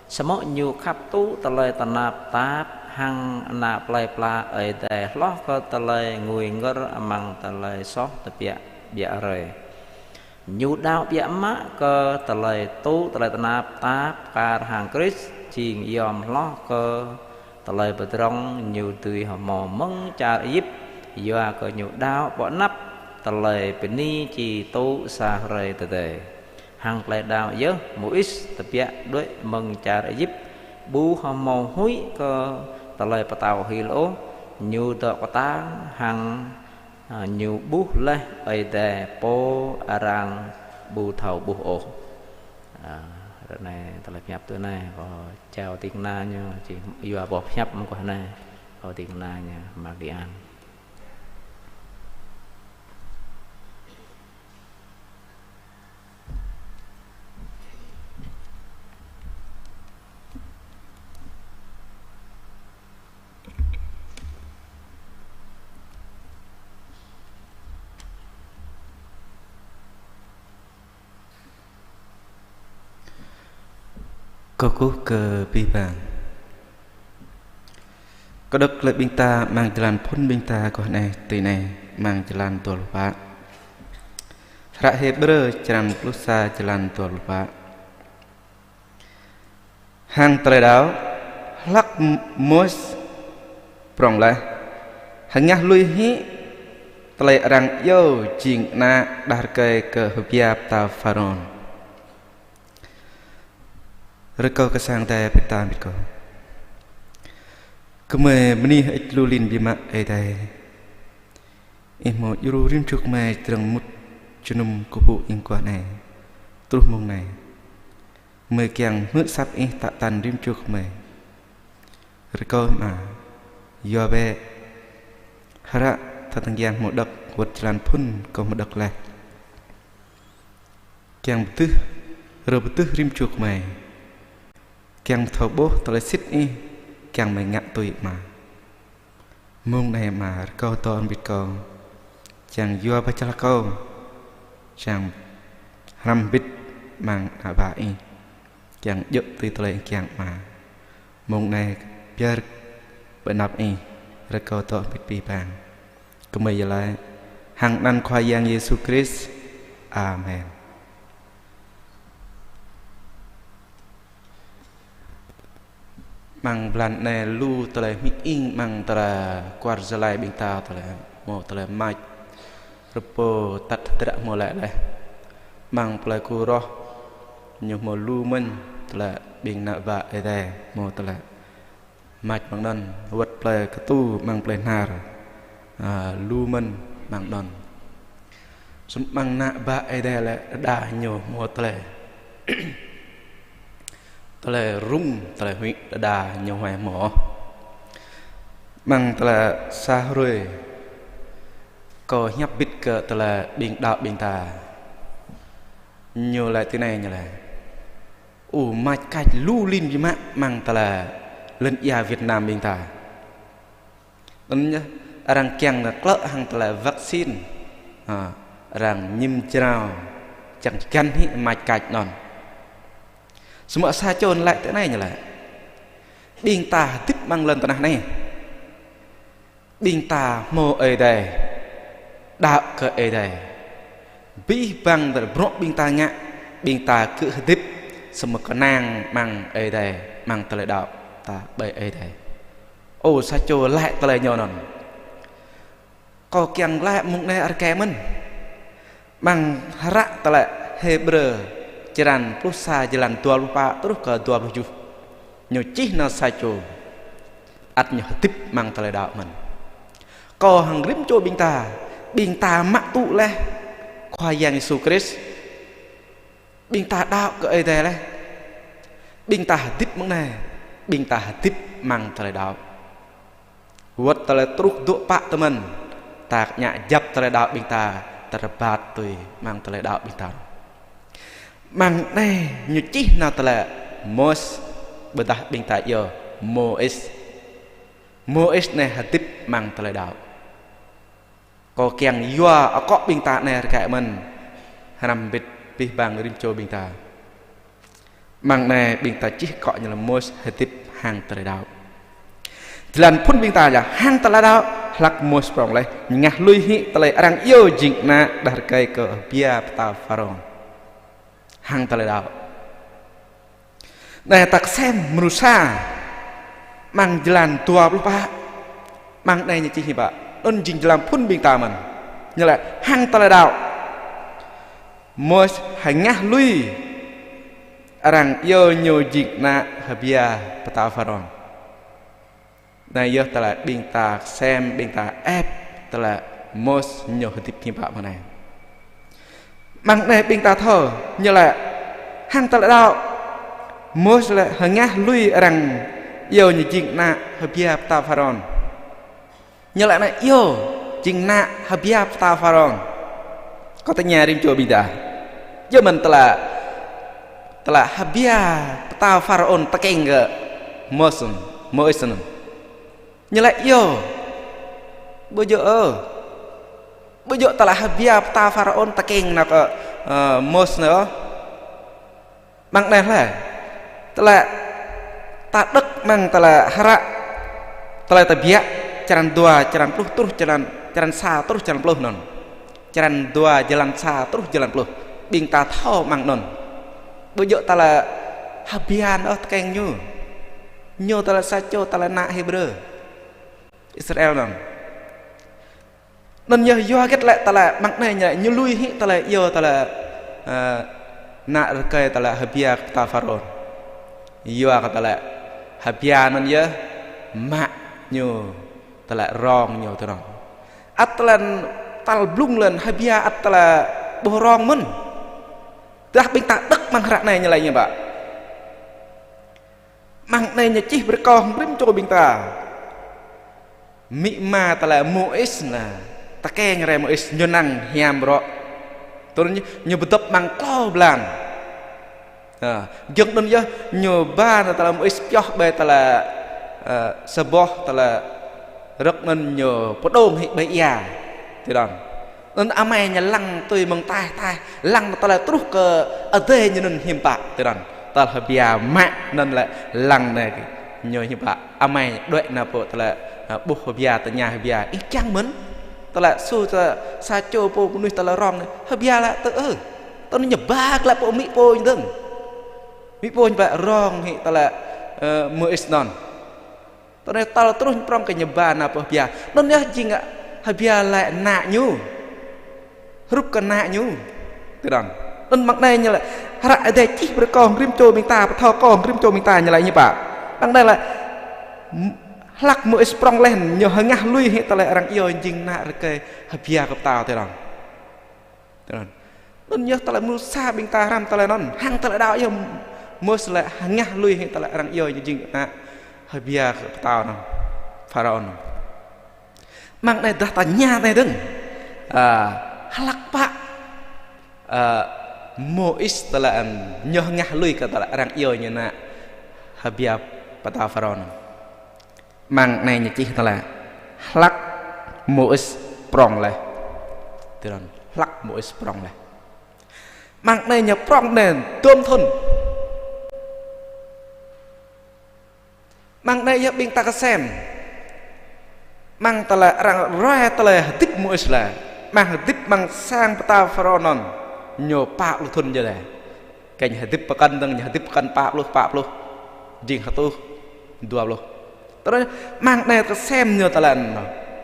Samơ̆ ñu khăp tŭ tơlơi tơnap tap hăng ană plơi pla Ơi Adai hloh kơ tơlơi ngui ngơr amăng tơlơi soh tơbiă ƀiă hrơi. Ñu đaŏ biă mă kơ tơlơi tŭ tơlơi tơnap tap kar hăng Krist jing yom hloh kơ tơlơi pơdrŏng ñu dưi hơmâo mơ̆ng čar Êjip, yua kơ ñu đaŏ ƀơi anăp tơlơi bơni či tŭ sa hrơi tơdơi. Hăng tơlơi đaŏ yơh, Môis tơbiă đuaĭ mơ̆ng čar Êjip, ƀu hơmâo huĭ kơ tơlơi pơtao hil ôh, ñu dŏ kơtang hăng, a, ñu ƀuh laih Ơi Adai pô arăng ƀu thâo ƀuh ôh. A, ră anai tơlơi pơhiăp tui anai, kâo čao ding kơna ñu, či yua boh pơhiăp mơguah anai, kâo ding kơna ñu Mă Đi An. Kơkuh kơ abih bang. Kâo đŏk glaĭ ƀing ta amăng jơlan phŭn ƀing ta mơguah anai, tui anai, amăng jơlan dua pluh pă. Hră Hêbrơ črăn pluh sa jơlan dua pluh pă. Hăng tơlơi đaŏ, hlăk Môis prŏng laih, hơngah lui hĭ tơlơi arăng iâu jing ană đah rơkơi kơ hơbia pơtao Pharaôn. Rơkâo kơ sang Ơi Adai pơtă mĭt kâo. Gơmơi bơni hơơč lu lin biă mă Ơi Adai. Ih hmâo djru rĭm čô gơmơi čơdơ̆ng mŭt jơnum kơkuh pơpŭ ƀing gơmơi anai. Truh mông anai. Gơmơi kiăng hmư̆ asăp Ih tă tăn rĭm čô gơmơi. Rơkâo Ama, yua bĕ hră tơdang kiăng hmâo đŏk wơ̆t jơlan phŭn kâo hmâo đŏk laih. Kiăng pơtưh, rơbơtưh rĭm čô gơmơi. Kiăng thâo ƀuh tơlơi sĭt Ih, kiăng mơ̆ng ngă tui Ama. Mông anai Ama rơkâo dŏ hơbĭt kâo. Kiăng yua pơčah kâo. Kiăng hrăm hơbĭt amăng ană bă Ih. Kiăng djơ̆ tui tơlơi Ih kiăng Ama. Mông anai pơyơr ƀơi anăp Ih, rơkâo dŏ hơbĭt abih bang. Gơmơi iâu laĭ hăng anăn Khua Yang Yêsu Krist. Amen. Amăng blan anai lu tơlơi hmư̆ ing amăng tơlơi kuar jơlai ƀing ta tơlơi hmâo tơlơi mač rơpô tăt hơdră hmâo laih laih. Amăng plơi Kơroh ñu hmâo lu mơ̆n tơlơi ƀing ană bă Ơi Adai hmâo tơlơi mač amăng anŭn, wơ̆t plơi Kơtu amăng plơi Hnar, a, lu mơ̆n amăng anŭn. Samơ̆ amăng ană bă Ơi Adai lĕ đơđa ñu hmâo tơlơi, tơlơi rŭng, tơlơi huĭ đơđa ñu huai hmâo. Amăng tơlơi sa hrơi kâo hiăp hơbĭt kơ tơlơi ƀing đaŏ ƀing ta. Ñu laĭ tui anai ñu laĭ. Ơ, mač kač lu lin biă mă amăng tơlơi lŏn ia Việt Nam ƀing ta. Anŭn yơh, arăng kiăng nao klơ̆ hăng tơlơi vaccine. Ha, arăng ñim jrao, čang čơgăn hĭ mač kač anŭn. Samơ̆ sa čô laĭ tui anai ñu laĭ. Ƀing ta hơdip amăng lŏn tơnah anai. Ƀing ta hmâo Ơi Adai, đaŏ kơ Ơi Adai. Abih bang tơlơi bruă ƀing ta ngă, ƀing ta kơ hơdip, samơ̆ kơnang amăng Ơi Adai, amăng tơlơi đaŏ ta ƀơi Ơi Adai. Ơ, sa čô laĭ tơlơi ñu anŭn. Kâo kiăng laĭ mông anai rơkơi mơ̆n. Amăng hră tơlơi Hêbrơ, črăn pluh sa jơlan dua pluh pă truh kơ dua pluh tơjuh. Ñu čih nao sa čô. Ăt ñu hơdip amăng tơlơi đaŏ mơ̆n. Kâo hăng rĭm čô ƀing ta, ƀing ta mă tŭ laih Khua Yang Yêsu Krist, ƀing ta đaŏ kơ Ơi Adai laih. Ƀing ta hơdip mơ̆ng anai, ƀing ta hơdip amăng tơlơi đaŏ. Wơ̆t tơlơi truh dŏ pă tơmĕn, ta kơñă djăp tơlơi đaŏ ƀing ta, ta rơbat tui amăng tơlơi đaŏ ƀing ta. Amăng anai ñu čih nao tơlơi Môis, ƀôdah ƀing ta iâu Môis. Môis anai hơdip amăng tơlơi đaŏ. Kâo kiăng yua akŏ ƀing ta anai rơkơi mơ̆n, hrăm hơbĭt abih bang rĭm čô ƀing ta. Amăng anai ƀing ta čih akŏ ñu lĕ Môis hơdip hăng tơlơi đaŏ. Jơlan phŭn ƀing ta yơh hăng tơlơi đaŏ, hlak Môis prŏng laih, ñu ngă lui hĭ tơlơi arăng iâu jing ană đah rơkơi kơ hơbia pơtao Pharaôn. Hăng tơlơi đaŏ. Anai ta kơsem mrô sa, amăng jơlan dua pluh pă. Amăng anai ñu čih hiư̆m pă. Anŭn jing jơlan phŭn ƀing ta mơ̆n. Ñu laĭ hăng tơlơi đaŏ. Môis hơngah lui arăng iâu ñu jing ană hơbia pơtao Pharaôn. Anai yơh tơlơi ƀing ta kơsem, ƀing ta ĕp tơlơi Môis ñu hơdip hiư̆m pă mơ̆ng anai. Amăng anai ƀing ta thâo, ñu laĭ hăng tơlơi đaŏ, Môis laĭ hơngah lui arăng iâu ñu jing ană hơbia pơtao Pharaôn. Ñu laĭ anai iâu jing ană hơbia pơtao Pharaôn. Kâo tơña rĭm čô ƀing ta. Yua mơ̆n tơlơi, tơlơi hơbia pơtao Pharaôn tơkeng kơ Môis, Môis anŭn. Ñu laĭ iâu. Ƀu djơ̆ ôh. Ƀu djơ̆ tơlơi hơbia pơtao Pharaôn tơkeng nao kơ, ơ, Môis anŭn ôh. Amăng anai hlơi. Tơlơi ta đŏk amăng tơlơi hră, tơlơi Tơbiă, črăn dua, črăn pluh truh, črăn, črăn sa truh, črăn pluh anŭn. Črăn dua, jơlan sa truh jơlan pluh. Ƀing ta thâo amăng anŭn. Ƀu djơ̆ tơlơi hơbia anŭn ôh tơkeng ñu. Ñu tơlơi sa čô tơlơi ană Hêbrơ. Israel anŭn. Anŭn yơh yua hơget lĕ tơlơi amăng anai ñu, ñu lui hĭ tơlơi iâu tơlơi, ơ, ană rơkơi tơlơi hơbia pơtao Pharaôn. Yua kơ tơlơi hơbia anŭn yơh mă ñu tơlơi rong ñu tơnŏng. Ăt tơlơi tal blung lĕn hơbia ăt tơlơi ƀu rong mơ̆n. Tơdah ƀing ta đŏk amăng hră anai ñu laĭ hiư̆m pă. Amăng anai ñu čih brơi kơ rĭm čô ƀing ta. Amĭ ama tơlơi Môis anŭn, tơkeng rai Môis ñu năng hiam rŏ. Tui anŭn ñu, ñu pơdŏp amăng klâo blan. Ơ, giŏng anŭn yơh ñu ba nao tơlơi Môis pioh ƀơi tơlơi, ơ, sa boh tơlơi rơ̆k anŭn ñu pơđông hĭ ƀơi ia. Tui anŭn. Anŭn amai ñu lăng tui mơ̆ng taih taih, lăng tơlơi truh kơ adơi ñu anŭn hiư̆m pă, tui anŭn. Tơlơi hơbia mă anŭn lĕ lăng anai kơ ñu hiư̆m pă, amai đuaĭ nao pơ tơlơi, ơ, ƀuh hơbia, tơña hơbia, ih kiăng mơ̆n. Tơlơi su sa, sa čô pô mơnuih tơlơi rong anai, hơbia lĕ tơ ơ. Tơl ñu ba glaĭ pơ amĭ pô ñu dơ̆ng. Amĭ pô ñu ba rong hĭ tơlơi, ơ, Môis anŭn. Tơl anai tơl truh ñu prŏng kơ ñu ba nao pơ hơbia. Anŭn yơh jing hơbia laĭ ană ñu. Hrup kơ ană ñu. Tui anŭn. Anŭn amăng anai ñu laĭ. Hră Adai čih brơi kơ rĭm čô ƀing ta, pơthâo kơ rĭm čô ƀing ta ñu laĭ hiư̆m pă. Amăng anai laĭ, hlak Môis prŏng laih, ñu hơngah lui hĭ tơlơi arăng iâu jing ană rơkơi hơbia kơ pơtao tui anŭn. Tui anŭn. Anŭn yơh tơlơi mrô sa ƀing ta hrăm tơlơi anŭn. Hăng tơlơi đaŏ yơh Môis laĭ hơngah lui hĭ tơlơi arăng iâu ñu jing ană hơbia kơ pơtao anŭn. Pharaôn anŭn. Amăng anai dah ta tơña anai dơ̆ng. Ơ, hlak pă. Ơ, Môis tơlơi anŭn ñu hơngah lui kơ tơlơi arăng iâu ñu ană hơbia pơtao Pharaôn anŭn. Amăng anai ñu čih tơlơi. Hlak Môis prŏng laih. Tui anŭn, hlak Môis prŏng laih. Amăng anai ñu prŏng anai dôm thŭn. Amăng anai yơh ƀing ta kơsem. Amăng tơlơi arăng ruai tơlơi hơdip Môis laih. Amăng hơdip amăng sang pơtao Pharaôn anŭn. Ñu pă pluh thŭn jơlan. Kơ ñu hơdip pơkŏn dơ̆ng, ñu hơdip pơkŏn pă pluh, pă pluh. Jing hơtuh, dua pluh. Tui anŭn, amăng anai kơsem ñu tơlơi anŭn,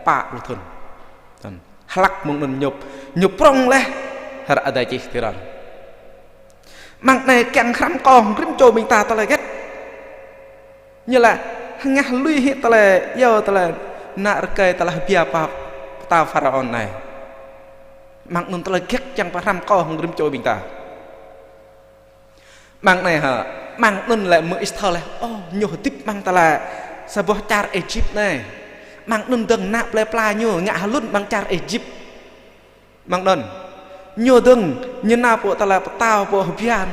pă pluh thŭn. Tui anŭn, hlak mơ̆ng anŭn ñu, ñu prŏng laih, hră Adai čih tui anŭn. Amăng anai kiăng hrăm kơ rĭm čô ƀing ta tơlơi hơget. Ñu laĭ, hơngah lui hĭ tơlơi, iâu tơlơi, ană rơkơi tơlơi hơbia pă, pơtao Pharaôn anai. Mơ̆ng anŭn tơlơi gek čang pơhrăm kâo hăng rĭm čô ƀing ta. Mơ̆ng anai hă, mơ̆ng anŭn lĕ mơ̆ Israel lĕ, ôh, ñu hơdip mơ̆ng tơlơi sa boh čar Êjip anai. Mơ̆ng anŭn dơ̆ng ană plơi pla ñu ngă hlŭn mơ̆ng čar Êjip. Mơ̆ng anŭn, ñu dơ̆ng ñu nao pơ tơlơi pơtao pơ hơbian.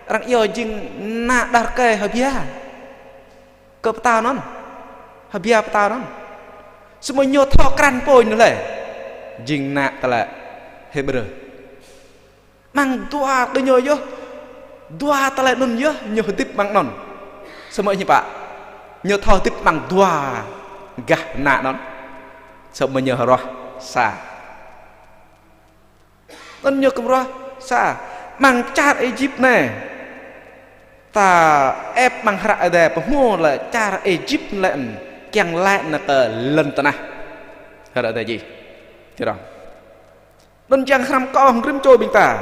Arăng iâu jing ană đah rơkơi hơbia. Kơ pơtao anŭn. Hơbia pơtao anŭn. Samơ̆ ñu thâo krăn pô ñu lĕ jing ană tơlơi Hêbrơ. Mơ̆ng dua tơ ñu yơh, dua tơlơi anŭn yơh, ñu hơdip mơ̆ng anŭn. Samơ̆ hiư̆m pă, ñu thâo hơdip mơ̆ng dua gah ană anŭn. Samơ̆ ñu rŏh sa. Anŭn ñu kơmrŏh sa, mơ̆ng čar Êjip anai. Ta ĕp mơ̆ng hră Ơi Adai pơhmu lĕ čar Êjip lĕ kiăng laĭ nao kơ lŏn tơnah. Hră Ơi Adai čih. Čơrŏng. Anŭn čang hrăm kâo hăng rĭm čô ƀing ta.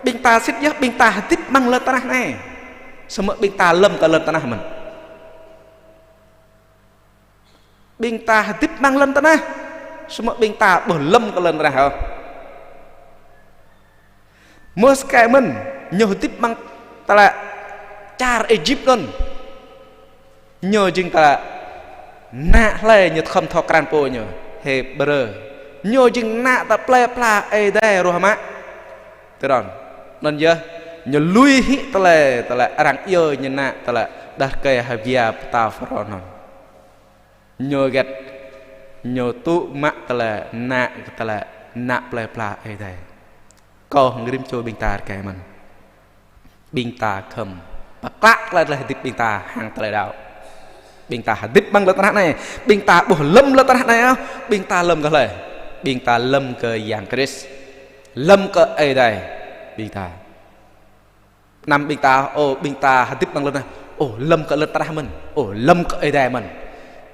Ƀing ta sĭt yơh ƀing ta hơdip mơ̆ng lŏn tơnah anai. Samơ̆ ƀing ta lŏm kơ lŏn tơnah mơ̆n. Ƀing ta hơdip mơ̆ng lŏn tơnah. Samơ̆ ƀing ta ƀu lŏm kơ lŏn tơnah ôh. Môis kơ mơ̆n, ñu hơdip mơ̆ng tơlơi čar Êjip anŭn. Ñu jing tơlơi ană hlơi ñu khŏm thâo krăn pô ñu, Hêbrơ. Ñu jing ană tơ plơi pla Ơi Adai ruah mă. Tơdron. Anŭn yơh, ñu lui hĭ tơlơi, tơlơi arăng iâu ñu ană tơlơi đah rơkơi hơbia pơtao Pharaôn anŭn. Ñu hơget, ñu tŭ mă tơlơi ană, tơlơi ană plơi pla Ơi Adai. Kâo hăng rĭm čô ƀing ta rơkơi mơ̆n. Ƀing ta khŏm pơklă tơlơi, tơlơi hơdip ƀing ta hăng tơlơi đaŏ. Ƀing ta hơdip mơ̆ng lŏn tơnah anai, ƀing ta ƀu lŏm lŏn tơnah anai ôh, ƀing ta lŏm kơ hlơi? Ƀing ta lŏm kơ Yang Krist. Lŏm kơ Ơi Adai. Ƀing ta. Anăm ƀing ta, ô, ƀing ta hơdip mơ̆ng lŏn tơnah. Ô, lŏm kơ lŏn tơnah mơ̆n. Ô, lŏm kơ Ơi Adai mơ̆n.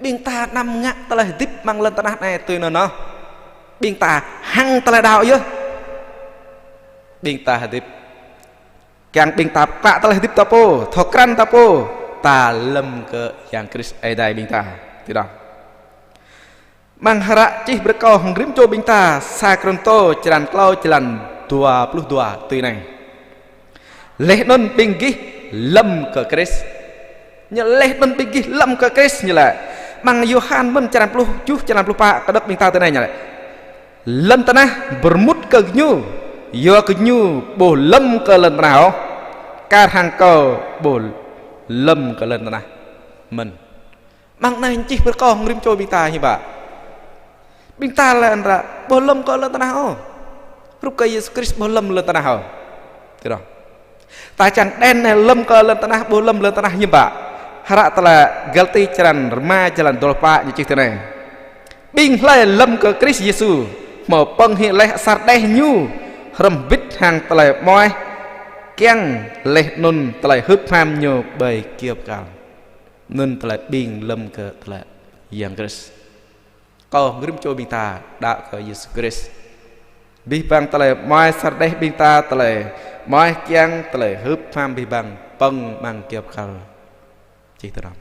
Ƀing ta anăm ngă tơlơi hơdip mơ̆ng lŏn tơnah anai tui anŭn ôh. Ƀing ta hăng tơlơi đaŏ yơh. Ƀing ta hơdip. Kiăng ƀing ta pơklă tơlơi hơdip ta pô, thâo krăn ta pô. Ta lŏm kơ Yang Krist Ơi Adai ƀing ta. Tui anŭn. Mơ̆ng hră čih brơi kơ kâo hăng rĭm čô ƀing ta, sa Kôrintô črăn klâo, črăn dua pluh dua tui anai. Laih anŭn ƀing gih lŏm kơ Krist. Ñu laih anŭn ƀing gih lŏm kơ Krist ñu laĭ. Mơ̆ng Yôhan mơ̆n črăn pluh tơjuh, črăn pluh pă, kơdơ̆k ƀing ta tui anai ñu laĭ. Lŏn tơnah pơrơmŭt kơ gơñu, yua kơ gơñu ƀu lŏm kơ lŏn tơnah ôh, kar hăng kâo ƀu lŏm kơ lŏn tơnah mơ̆n. Mơ̆ng anai čih brơi kơ kâo hăng rĭm čô ƀing ta hiư̆m pă. Ƀing ta lĕ anŭn ră, ƀu lŏm kơ lŏn tơnah ôh. Hrup kơ Yêsu Krist ƀu lŏm lŏn tơnah ôh. Tui anŭn. Ta čang đen anai lŏm kơ lŏn tơnah, ƀu lŏm lŏn tơnah hiư̆m pă. Hră tơlơi Galati črăn rơma, črăn dua pluh pă ñu čih tui anai. Ƀing hlơi lŏm kơ Krist Yêsu, hmâo pơ̆ng hĭ laih asar đeh ñu, hrŏm hơbĭt hăng tơlơi amoaih, kiăng laih anŭn tơlơi hưp ham ñu ƀơi kơyâo bơrkal. Anŭn tơlơi ƀing lŏm kơ tơlơi Yang Krist. Kâo hăng rĭm čô ƀing ta đaŏ kơ Yêsu Krist. Abih bang tơlơi amoaih asar đeh ƀing ta, tơlơi amoaih kiăng, tơlơi hưp ham abih bang pơ̆ng amăng kơyâo bơrkal. Čih tơdron.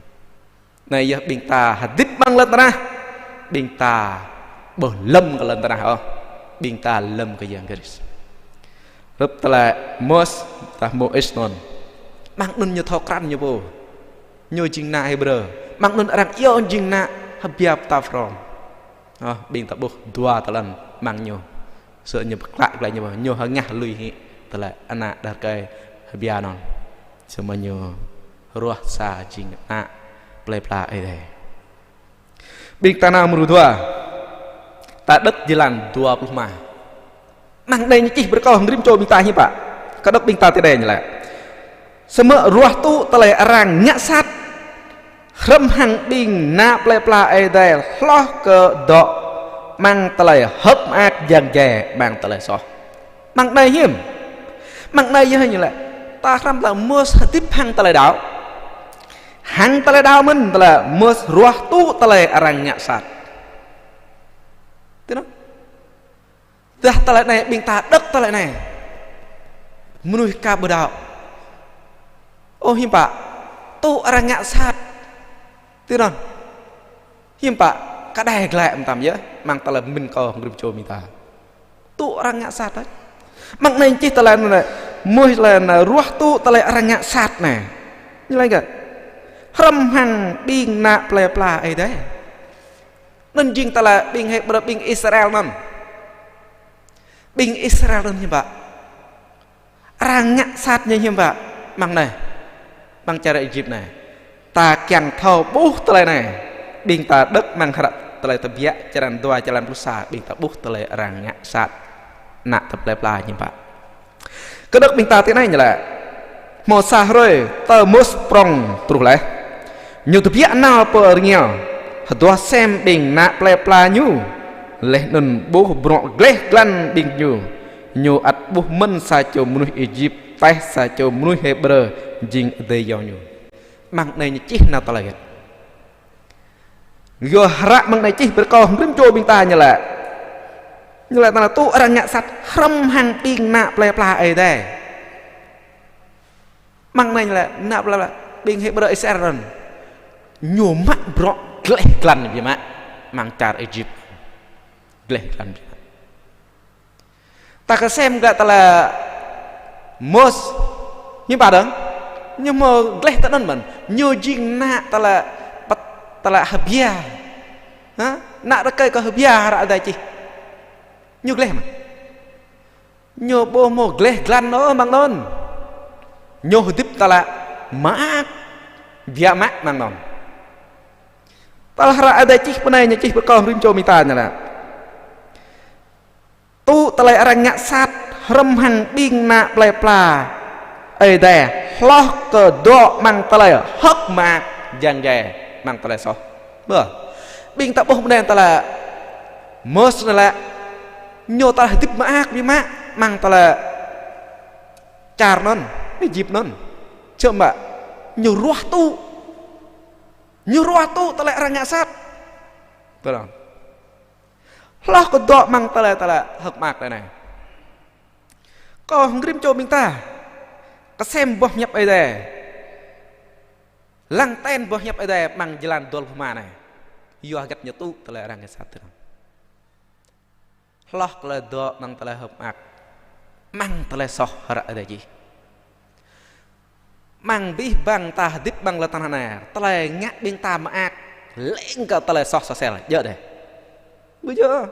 Anai yơh ƀing ta hơdip amăng lŏn tơnah. Ƀing ta ƀu lŏm kơ lŏn tơnah ôh. Ƀing ta lŏm kơ Yang Krist. Hrup tơlơi Môis, tah Môis anŭn. Mơ̆ng anŭn ñu thâo krăn ñu pô. Ñu jing ană Hêbrơ. Mơ̆ng anŭn arăng iâu jing ană hơbia pơtao Pharaôn. Ôh, ƀing ta ƀuh dua tơlơi anŭn mơ̆ng ñu. Sơ ñu pơklă glaĭ ñu, ñu hơngah lui hĭ tơlơi ană đah rơkơi hơbia anŭn. Samơ̆ ñu ruah sa jing ană plơi pla Ơi Adai. Ƀing ta nao mrô dua. Ta đŏk jơlan dua pluh rơma. Mơ̆ng anai ñu čih brơi kơ kâo hăng rĭm čô ƀing ta hiư̆m pă. Kơdơ̆k ƀing ta tơdơi ñu laĭ. Samơ̆ ruah tŭ tơlơi arăng ngă sat. Hrŏm hăng ƀing ană plơi pla Ơi Adai hloh kơ dŏ amăng tơlơi hơ̆k mơak, jăng jai amăng tơlơi soh. Mơ̆ng anai hiư̆m. Mơ̆ng anai yơh ñu laĭ. Ta hrăm tơlơi Môis hơdip hăng tơlơi đaŏ. Hăng tơlơi đaŏ mơ̆n tơlơi Môis ruah tŭ tơlơi arăng ngă sat. Tui anŭn. Dah tơlơi anai, ƀing ta đŏk tơlơi anai. Mơnuih ka ƀu đaŏ. Ơ hiư̆m pă, tŭ arăng ngă sat. Tui anŭn. Hiư̆m pă, kơđai glaĭ mơtam yơh, mơ̆ng tơlơi pơmĭn kâo hăng rĭm čô ƀing ta. Tŭ arăng ngă sat đôč. Mơ̆ng anai čih tơlơi anai, mơ̆ng tơlơi anai ruah tŭ tơlơi arăng ngă sat anai. Ñu laĭ kơ: Hrŏm hăng ƀing ană plei pla Ơi Adai. Anŭn jing tơlơi ƀing Hêbrơ, ƀing Israel anŭn. Ƀing Israel anŭn hiư̆m pă? Arăng ngă sat ñu hiư̆m pă mơ̆ng anai, mơ̆ng čar Êjip anai? Ta kiăng thâo ƀuh tơlơi anai. Ƀing ta đŏk mơ̆ng hră Tơlơi Tơbiă črăn dua, črăn pluh sa, ƀing ta ƀuh tơlơi arăng ngă sat ană tơlơi plei pla hiư̆m pă. Kơdơ̆k ƀing ta tui anai ñu laĭ: Hmâo sa hrơi tơ Môis prŏng truh laih, ñu tơbiă nao pơ rơngiao, hơduah sem ƀing ană plei pla ñu, laih anŭn ƀuh bruă gleh glan ƀing ñu. Ñu ăt ƀuh mơ̆n sa čô mơnuih Êjip taih sa čô mơnuih Hêbrơ jing adơi ayŏng ñu. Mơ̆ng anai ñu čih nao tơlơi hơget? Yua hră mơ̆ng anai čih brơi kơ hơngrĭm čô ƀing ta ñu laĭ. Ñu laĭ tơlơi tŭ arăng ngă sat hrŏm hăng ƀing ană plei pla Ơi Adai. Mơ̆ng anai ñu laĭ ană plei pla ƀing Hêbrơ Israel anŭn, ñu mă bruă gleh glan biă mă mơ̆ng čar Êjip. Gleh glan biă mă. Ta kơsem glaĭ tơlơi Môis hiư̆m pă dơ̆ng? Ñu hmâo gleh tơ anŭn mơ̆n. Ñu jing ană tơlơi pơt-, tơlơi hơbia. Hă? Ană rơkơi kơ hơbia hră Ơi Adai čih. Ñu gleh mơ̆n. Ñu ƀu hmâo gleh glan ôh mơ̆ng anŭn. Ñu hơdip tơlơi mơak, biă mă mơ̆ng anŭn. Tơlơi hră Ơi Adai čih pơ anai ñu čih brơi kơ hơngrĭm čô ƀing ta ñu laĭ. Tŭ tơlơi arăng ngă sat hrŏm hăng ƀing ană plei pla Ơi Adai, hloh kơ dŏ amăng tơlơi hơ̆k mơak, jang jai amăng tơlơi soh. Ƀuh. Ƀing ta ƀuh mơ̆n tơlơi Môis anai lĕ, ñu tơlơi hơdip mơak biă mă amăng tơlơi čar anŭn, Êjip anŭn. Čơm ƀă, ñu ruah tŭ. Ñu ruah tŭ tơlơi arăng ngă sat. Tơlơi hloh kơ dŏ amăng tơlơi, tơlơi hơ̆k mơak tơlơi anai. Kơ hơngrĭm čô ƀing ta kơsem boh hiăp Ơi Adai. Lăng ten boh hiăp Ơi Adai amăng jơlan dua pluh rơma anai. Yua hơget ñu tŭ tơlơi arăng ngă sat tơlơi anŭn. Hloh kơ tơlơi dŏ amăng tơlơi hơ̆k mơak, amăng tơlơi soh hră Ơi Adai čih. Amăng abih bang ta hơdip amăng lŏn tơnah anai, tơlơi ngă ƀing ta mơak leng kơ tơlơi soh sosel, djơ̆ dêh. Ƀu djơ̆.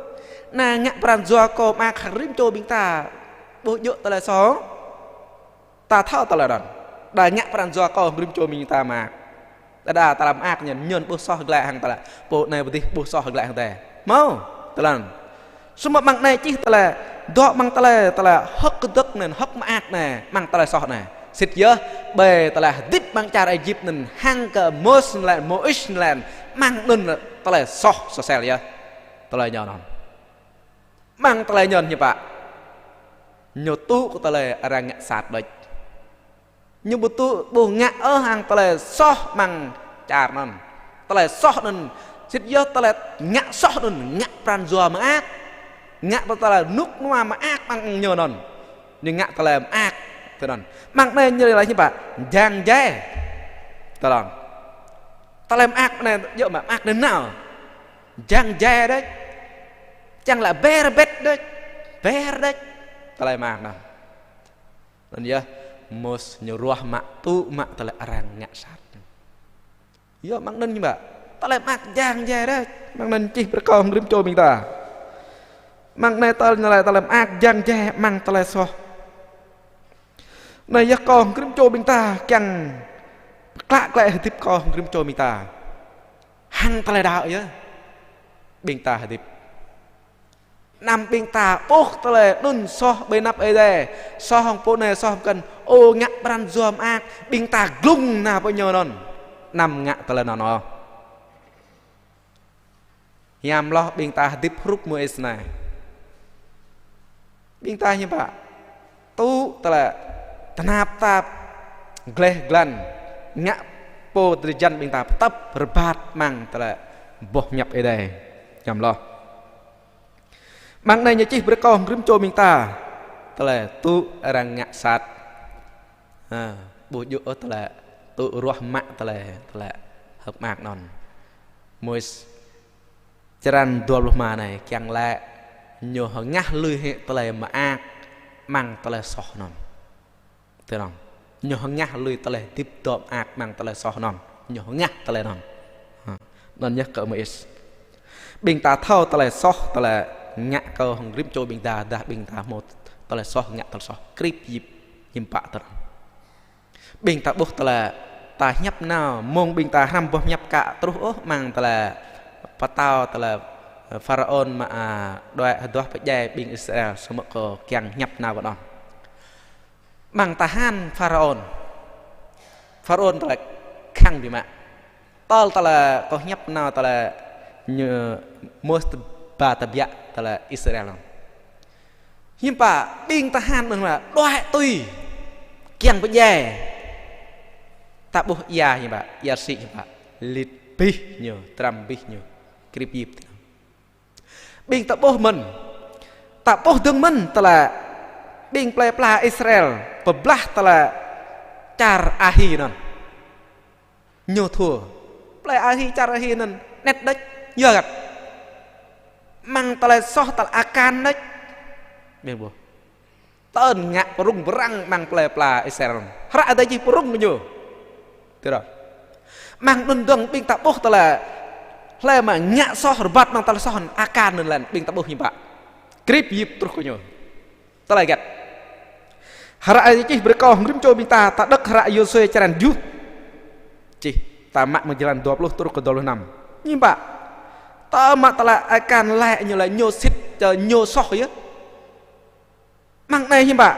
Anai ngă pran jua kơ mơak hơngrĭm čô ƀing ta ƀu djơ̆ tơlơi soh. Ta thâo tơlơi anŭn. Đa ngă pran jua kơ hơngrĭm čô ƀing ta mơak. Đa đa tơlơi mơak ñu, ñu ƀu soh glaĭ hăng tơlơi pô anai pơ adih ƀu soh glaĭ hăng tơlơi. Hmâo, tơlơi anŭn. Samơ̆ mơ̆ng anai čih tơlơi, dŏ amăng tơlơi, tơlơi hơ̆k kơdơ̆k anŭn, hơ̆k mơak anai, amăng tơlơi soh anai. Sĭt yơh, ƀơi tơlơi hơdip amăng čar Êjip anŭn, hăng kơ Môis anŭn lĕ, Môis anŭn lĕ, amăng anŭn tơlơi soh sosel yơh. Tơlơi ñu anŭn. Amăng tơlơi ñu hiư̆m pă? Ñu tŭ kơ tơlơi arăng ngă sat đôč. Ñu ƀu tŭ, ƀu ngă ôh hăng tơlơi soh amăng čar anŭn. Tơlơi soh anŭn, sĭt yơh tơlơi ngă soh anŭn, ngă pran jua mơak. Ngă pơ tơlơi rơnŭk rơnua mơak amăng ñu anŭn. Ñu ngă tơlơi mơak tui anŭn. Amăng anai ñu laĭ hiư̆m pă? Jang jai. Tơlơi. Tơlơi mơak anai, djơ̆ mă mơak anŭn nao. Jang jai đôč. Čang lĕ ber bet đôč. Ber đôč. Tơlơi mơak anŭn. Anŭn yơh, Môis ñu ruah mă tŭ mă tơlơi arăng ngă sat. Yơh, amăng anŭn ñu mă. Tơlơi mơak jang jai đôč. Amăng anŭn čih brơi kơ hơngrĭm čô ƀing ta. Amăng anai tơl ñu laĭ tơlơi mơak jang jai amăng tơlơi soh. Anai yơh kơ hơngrĭm čô ƀing ta kiăng pơklă klĕ hơdip kơ hơngrĭm čô ƀing ta. Hăng tơlơi đaŏ yơh. Ƀing ta hơdip. Anăm ƀing ta ƀuh tơlơi anŭn soh ƀơi anăp Ơi Adai. Soh hăng pô anai soh pơkŏn. Ơ ngă pran jua mơak. Ƀing ta glung nao pơ ñu anŭn. Anăm ngă tơlơi anŭn ôh. Hiam hloh ƀing ta hơdip hrup Môis anai. Ƀing ta hiư̆m pă? Tŭ tơlơi tơnap tap, gleh glan, ngă pô drơi jăn ƀing ta pơtăp rơbat amăng tơlơi boh hiăp Ơi Adai. Hiam hloh. Amăng anai ñu čih brơi kơ hơngrĭm čô ƀing ta tơlơi tŭ arăng ngă sat. Ha, ƀu djơ̆ ôh tơlơi tŭ ruah mă tơlơi, tơlơi hơ̆k mơak anŭn. Môis črăn dua pluh rơma anai kiăng laĭ Ñu hơngah lui hĭ tơlơi mơak amăng tơlơi soh anŭn. Tui anŭn. Ñu hơngah lui tơlơi hơdip dŏ mơak amăng tơlơi soh anŭn. Ñu hơngah tơlơi anŭn. Ha. Anŭn yơh kơ Môis. Ƀing ta thâo tơlơi soh, tơlơi ngă kơ hăng rĭm čô ƀing ta, dah ƀing ta hmâo tơlơi soh, ngă tơlơi soh. Krip yip hiư̆m pă tui anŭn. Ƀing ta ƀuh tơlơi ta hiăp nao, mơ̆ng ƀing ta hrăm boh hiăp kă truh ôh amăng tơlơi pơtao tơlơi Pharaôn mă, a, đuaĭ hơduah pơdjai ƀing Israel, samơ̆ kâo kiăng hiăp nao kơ anŭn. Amăng tơhan Pharaôn. Pharaôn tơlơi khăng biă mă. Tơl tơlơi kâo hiăp nao tơlơi ñu mơ̆ ba tơbiă tơlơi Israel anŭn. Hiư̆m pă ƀing tơhan anŭn mă đuaĭ tui kiăng pơdjai. Ta ƀuh ia hiư̆m pă, ia rơsĭ hiư̆m pă. Lit abih ñu, tram abih ñu. Krip yip tui anŭn. Ƀing ta ƀuh mơ̆n. Ta ƀuh dơ̆ng mơ̆n tơlơi ƀing plơi pla Israel pơblah tơlơi čar Ahi anŭn. Ñu thua. Plơi Ahi, čar Ahi anŭn anet đôč. Yua hơget? Amăng tơlơi soh tơlơi Akan đôč. Ƀing ƀuh. Tơl ngă pơrŭng pơrăng amăng plơi pla Israel. Hră Adai čih pơrŭng kơ ñu. Tui anŭn. Amăng anŭn dơ̆ng ƀing ta ƀuh tơlơi hlơi mă ngă soh rơbat amăng tơlơi soh Akan anŭn lĕ ƀing ta ƀuh hiư̆m pă. Krip yip truh kơ ñu. Tơlơi hơget? Hră Adai čih brơi kơ hăng rĭm čô ƀing ta, ta đŏk hră Yôsuê črăn tơjuh. Čih, ta mă mơ̆ng jơlan dua pluh truh kơ dua pluh năm. Hiư̆m pă? Tơl mă tơlơi Akan lĕ ñu lĕ ñu sĭt, ơ, ñu soh yơh. Amăng anai hiư̆m pă?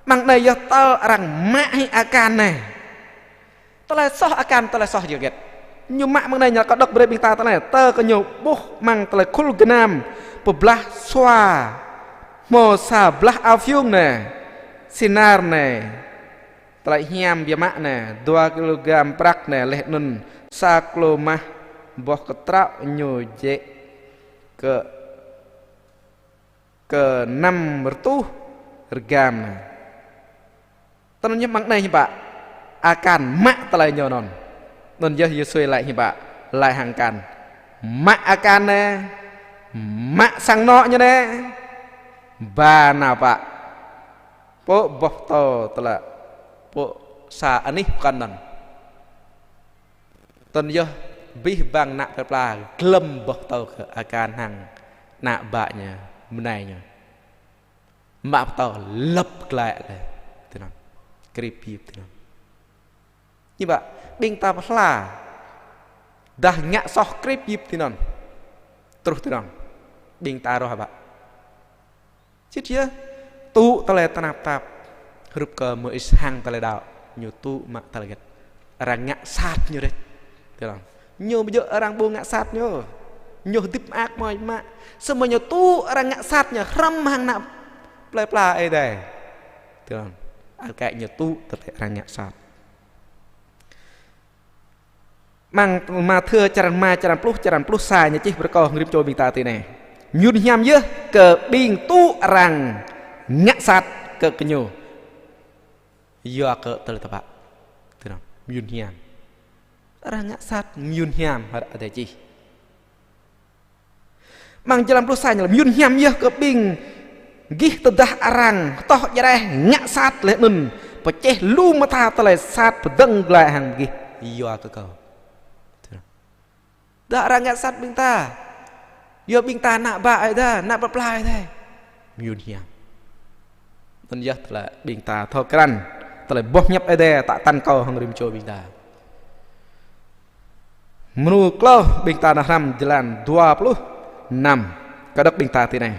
Amăng anai yơh tơl arăng mă hĭ Akan anai. Tơlơi soh Akan, tơlơi soh yơh hơget? Ñu mă amăng anai ñu kơ đŏk brơi ƀing ta tơlơi. Tơ kơ ñu ƀuh amăng tơlơi khul gơnam pơblah sua. Hmâo sa blah ao phiung anai. Sinar anai. Tơlơi hiam biă mă anai. Dua kilogram prăk anai. Laih anŭn sa klô mah boh kơtraŏ ñu jĕ kơ kơ năm rơtuh rơgam anai. Tui anŭn yơh amăng anai hiư̆m pă. Akan mă tơlơi ñu anŭn. Anŭn yơh Yôsuê laĭ hiư̆m pă. Laĭ hăng Akan. Mă Akan anai. Mă sang anŏ ñu anai. Ba nao pă. Pơ boh pơtâo tơlơi. Pơ sa anih pơkŏn anŭn. Tui anŭn yơh abih bang ană plơi pla glŏm boh pơtâo kơ Akan hăng ană bă ñu, mơnai ñu. Mă pơtâo lăp glaĭ lĕ. Tui anŭn. Krip yip tui anŭn. Hiư̆m pă, ƀing ta pơhla. Dah ngă soh krip yip tui anŭn. Truh tui anŭn. Ƀing ta rŏh hă pă. Sĭt yơh, tŭ tơlơi tơnap tap, hrup kơ Môis hăng tơlơi đaŏ, ñu tŭ mă tơlơi hơget. Arăng ngă sat ñu rĕh. Tui anŭn. Ñu ƀu djơ̆ arăng ƀu ngă sat ñu. Ñu hơdip mơak mơ̆ mă. Samơ̆ ñu tŭ arăng ngă sat ñu hrŏm hăng ană plơi pla Ơi Adai. Tui anŭn. Ăt kĕ ñu tŭ tơlơi arăng ngă sat. Amăng Mathiơ črăn rơma, črăn pluh, črăn pluh sa ñu čih brơi kơ hăng rĭm čô ƀing ta tui anai. Mơyŭn hiam yơh kơ ƀing tŭ arăng ngă sat kơ gơñu. Yua kơ tơlơi tơpă. Tui anŭn, mơyŭn hiam. Arăng ngă sat mơyŭn hiam, hră Adai čih. Amăng jơlan pluh sa ñu laĭ mơyŭn hiam yơh kơ ƀing gih tơdah arăng hơtoh djrĕh ngă sat laih anŭn pơčeh lu mơta tơlơi sat pơdơ̆ng glaĭ hăng gih yua kơ kâo. Dah arăng ngă sat ƀing ta. Yua ƀing ta ană bă Ơi Adai, ană plơi pla Ơi Adai. Mơyŭn hiam. Anŭn yơh tơlơi ƀing ta thâo krăn. Tơlơi boh hiăp Ơi Adai tă tăn kâo hăng rĭm čô ƀing ta. Mrô klâo ƀing ta nao hrăm jơlan dua pluh năm. Kơ đŏk ƀing ta tui anai.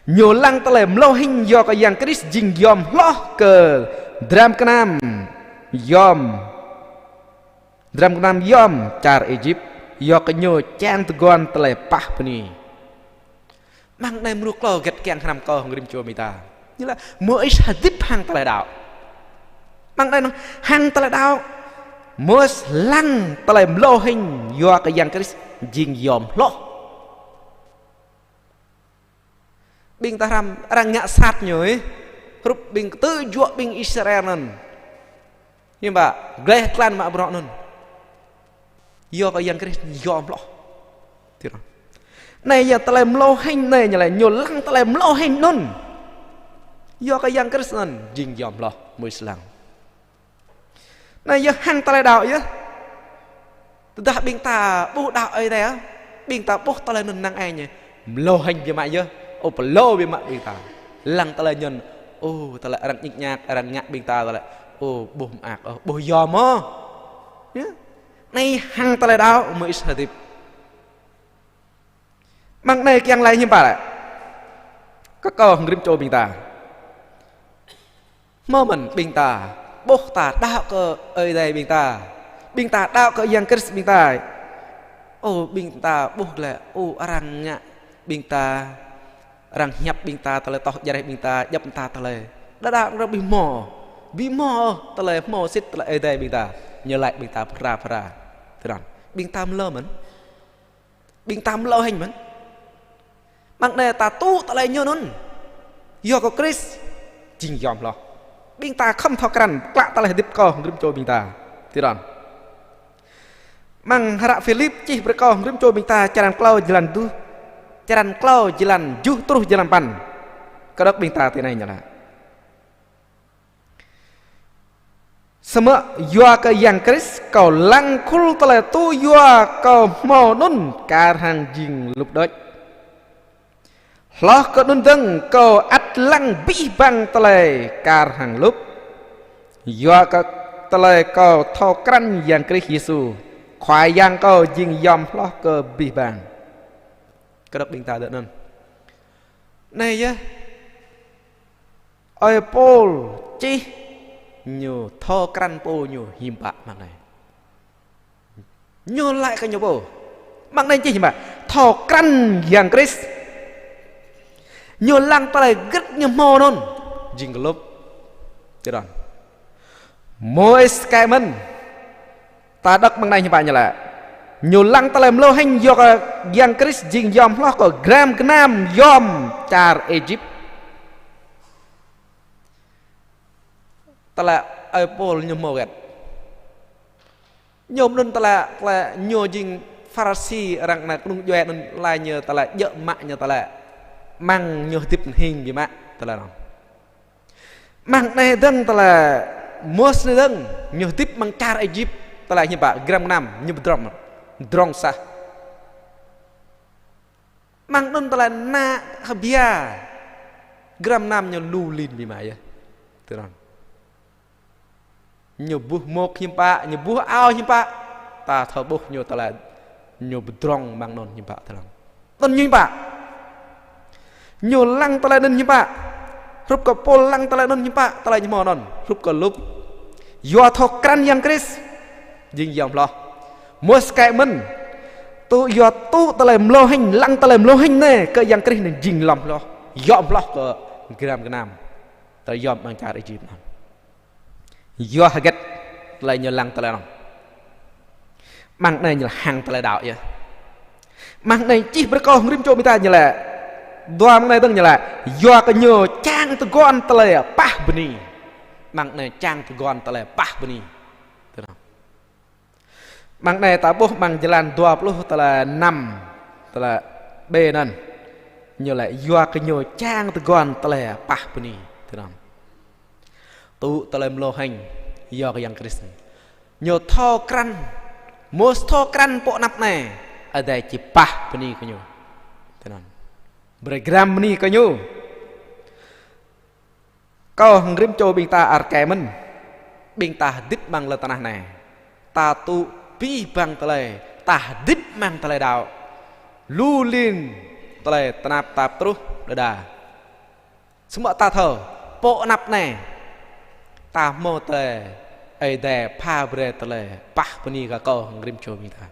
Ñu lăng tơlơi mlâo hĭn yua kơ Yang Krist jing yom hloh kơ dram gơnam yom. Dram gơnam yom čar Êjip, yua kơ ñu čang tơguan tơlơi pah bơni. Amăng anai mrô klâo hơget kiăng hrăm kơ hăng rĭm čô ƀing ta. Ñu laĭ Môis hơdip hăng tơlơi đaŏ. Amăng anai anŭn hăng tơlơi đaŏ. Môis lăng tơlơi mlâo hĭn yua kơ Yang Krist jing yom hloh. Ƀing ta hrăm arăng ngă sat ñu ih. Hrup ƀing kơtư̆ juă ƀing Israel anŭn. Hiư̆m pă, gleh tlan mă bruă anŭn. Yua kơ Yang Krist yom hloh. Tui anŭn. Anai yơh tơlơi mlâo hêñ anai ñu lĕ, ñu lăng tơlơi mlâo hêñ anŭn. Yua kơ Yang Krist anŭn jing yom hloh mơ̆ng ih lăng. Anai yơh hăng tơlơi đaŏ yơh. Tơdah ƀing ta ƀu đaŏ Ơi Adai, ƀing ta ƀuh tơlơi anŭn năng ai ñu. Mlâo hêñ biă mă yơh. Ơ, pơlâo biă mă ƀing ta. Lăng tơlơi anŭn. Ơ, tơlơi arăng ñik ñak, arăng ngă ƀing ta tơlơi. Ơ, ƀuh mơak, ơ, ƀuh yom mơ̆. Yơh. Anai hăng tơlơi đaŏ mơ̆ng ih hơdip. Mơ̆ng anai kiăng laĭ hiư̆m pă lĕ. Kơ kâo hăng rĭm čô ƀing ta. Hmâo mơ̆n ƀing ta, ƀuh ta đaŏ kơ Ơi Adai ƀing ta. Ƀing ta đaŏ kơ Yang Krist ƀing ta. Ơ, ƀing ta ƀuh lĕ, ơ, arăng ngă ƀing ta, arăng hiăp ƀing ta tơlơi, tŏh jreh ƀing ta, djŏp ta tơlơi. Đa đa arăng ƀu hmâo. Ƀu hmâo tơlơi, hmâo sĭt tơlơi Ơi Adai ƀing ta. Ñu laĭ ƀing ta phara phara. Tơdang ƀing ta mlâo mơ̆n. Ƀing ta mlâo hêñ mơ̆n. Mơ̆ng anai ta tŭ tơlơi ñu anŭn. Yua kơ Krist jing yom hloh. Ƀing ta khŏm thâo krăn, klă tơlơi hơdip kâo hăng rĭm čô ƀing ta. Tơdang. Mơ̆ng hră Philip čih brơi kâo hăng rĭm čô ƀing ta črăn klâo jơlan duh. Črăn klâo jơlan tơjuh truh jơlan păn. Kơđŏk ƀing ta tui anai ñu laĭ. Samơ̆ yua kơ Yang Krist kâo lăng khul tơlơi tŭ yua kơ hmâo anŭn kar hăng jing lup đôč. Hloh kơ anŭn dơ̆ng kâo ăt lăng abih bang tơlơi kar hăng lup. Yua kơ tơlơi kâo thâo krăn Yang Krist Yêsu, Khua Yang kâo jing yom hloh kơ abih bang. Kơđŏk ƀing ta dơ̆ng anŭn. Anai yơh. Ơi Pôl čih ñu thâo krăn pô ñu hiư̆m pă mơ̆ng anai. Ñu laĭ kơ ñu pô. Mơ̆ng anai čih hiư̆m pă. Thâo krăn Yang Krist. Ñu lăng tơlơi gĭt ñu hmâo anŭn. Jing kơ lup. Čơđon. Mơ̆ ih kĕ mơ̆n. Ta đŏk mơ̆ng anai hiư̆m pă ñu laĭ. Ñu lăng tơlơi mlâo hêñ yua kơ Yang Krist jing yom hloh kơ gram gơnam yom čar Êjip. Tơlơi ơi Pôl ñu hmâo hơget. Ñu mơ̆n tơlơi, tơlơi ñu jing Pharisi arăng anai kơnung djuai anŭn laĭ ñu tơlơi djơ̆ mă ñu tơlơi. Mơ̆ng ñu hơdip hing biă mă tơlơi anŭn. Mơ̆ng anai dơ̆ng tơlơi Môis anai dơ̆ng, ñu hơdip mơ̆ng čar Êjip, tơlơi hiư̆m pă, gram gơnam, ñu pơdrŏng, pơdrŏng sah. Mơ̆ng anŭn tơlơi ană hơbia, gram gơnam ñu lu lin biă mă yơh. Tơdang. Ñu ƀuh mŏk hiư̆m pă, ñu ƀuh ao hiư̆m pă, ta thâo ƀuh ñu tơlơi, ñu pơdrŏng mơ̆ng anŭn hiư̆m pă tơdang. Anŭn ñu hiư̆m pă. Ñu lăng tơlơi anŭn hiư̆m pă. Hrup kơ Pôl lăng tơlơi anŭn hiư̆m pă, tơlơi ñu hmâo anŭn. Hrup kơ lup. Yua thâo krăn Yang Krist. Jing yom hloh. Môis kĕ mơ̆n. Tŭ yua tŭ tơlơi mlâo hêñ, lăng tơlơi mlâo hêñ anai kơ Yang Krist anai jing yom hloh. Yom hloh kơ gram gơnam. Tơlơi yom mơ̆ng čar Êjip anŭn. Yua hơget tơlơi ñu lăng tơlơi anŭn. Mơ̆ng anai ñu hăng tơlơi đaŏ yơh. Mơ̆ng anai čih brơi kơ hăng rĭm čô ƀing ta ñu laĭ. Dua mơ̆ng anai dơ̆ng ñu laĭ. Yua kơ ñu čang tơguan tơlơi pah bơni. Mơ̆ng anai čang tơguan tơlơi pah bơni. Tơdang. Mơ̆ng anai ta ƀuh mơ̆ng jơlan dua pluh tơlơi năm, tơlơi B anŭn. Ñu laĭ yua kơ ñu čang tơguan tơlơi pah bơni. Tơdang. Tŭ tơlơi mlâo hêñ, yua kơ Yang Krist. Ñu thâo krăn, Môis thâo krăn pô anăp anai, Ơi Adai či pah bơni kơ ñu. Tơdang. Brơi gram bơni kơ ñu. Kâo hăng rĭm čô ƀing ta ăt kĕ mơ̆n. Ƀing ta hơdip mơ̆ng lŏn tơnah anai. Ta tŭ abih bang tơlơi, ta hơdip mơ̆ng tơlơi đaŏ. Lu lin tơlơi tơnap tap truh đơđa. Samơ̆ ta thâo, pô anăp anai. Ta hmâo tơlơi, Ơi Adai pha brơi tơlơi, pah bơni kơ kâo hăng rĭm čô ƀing ta.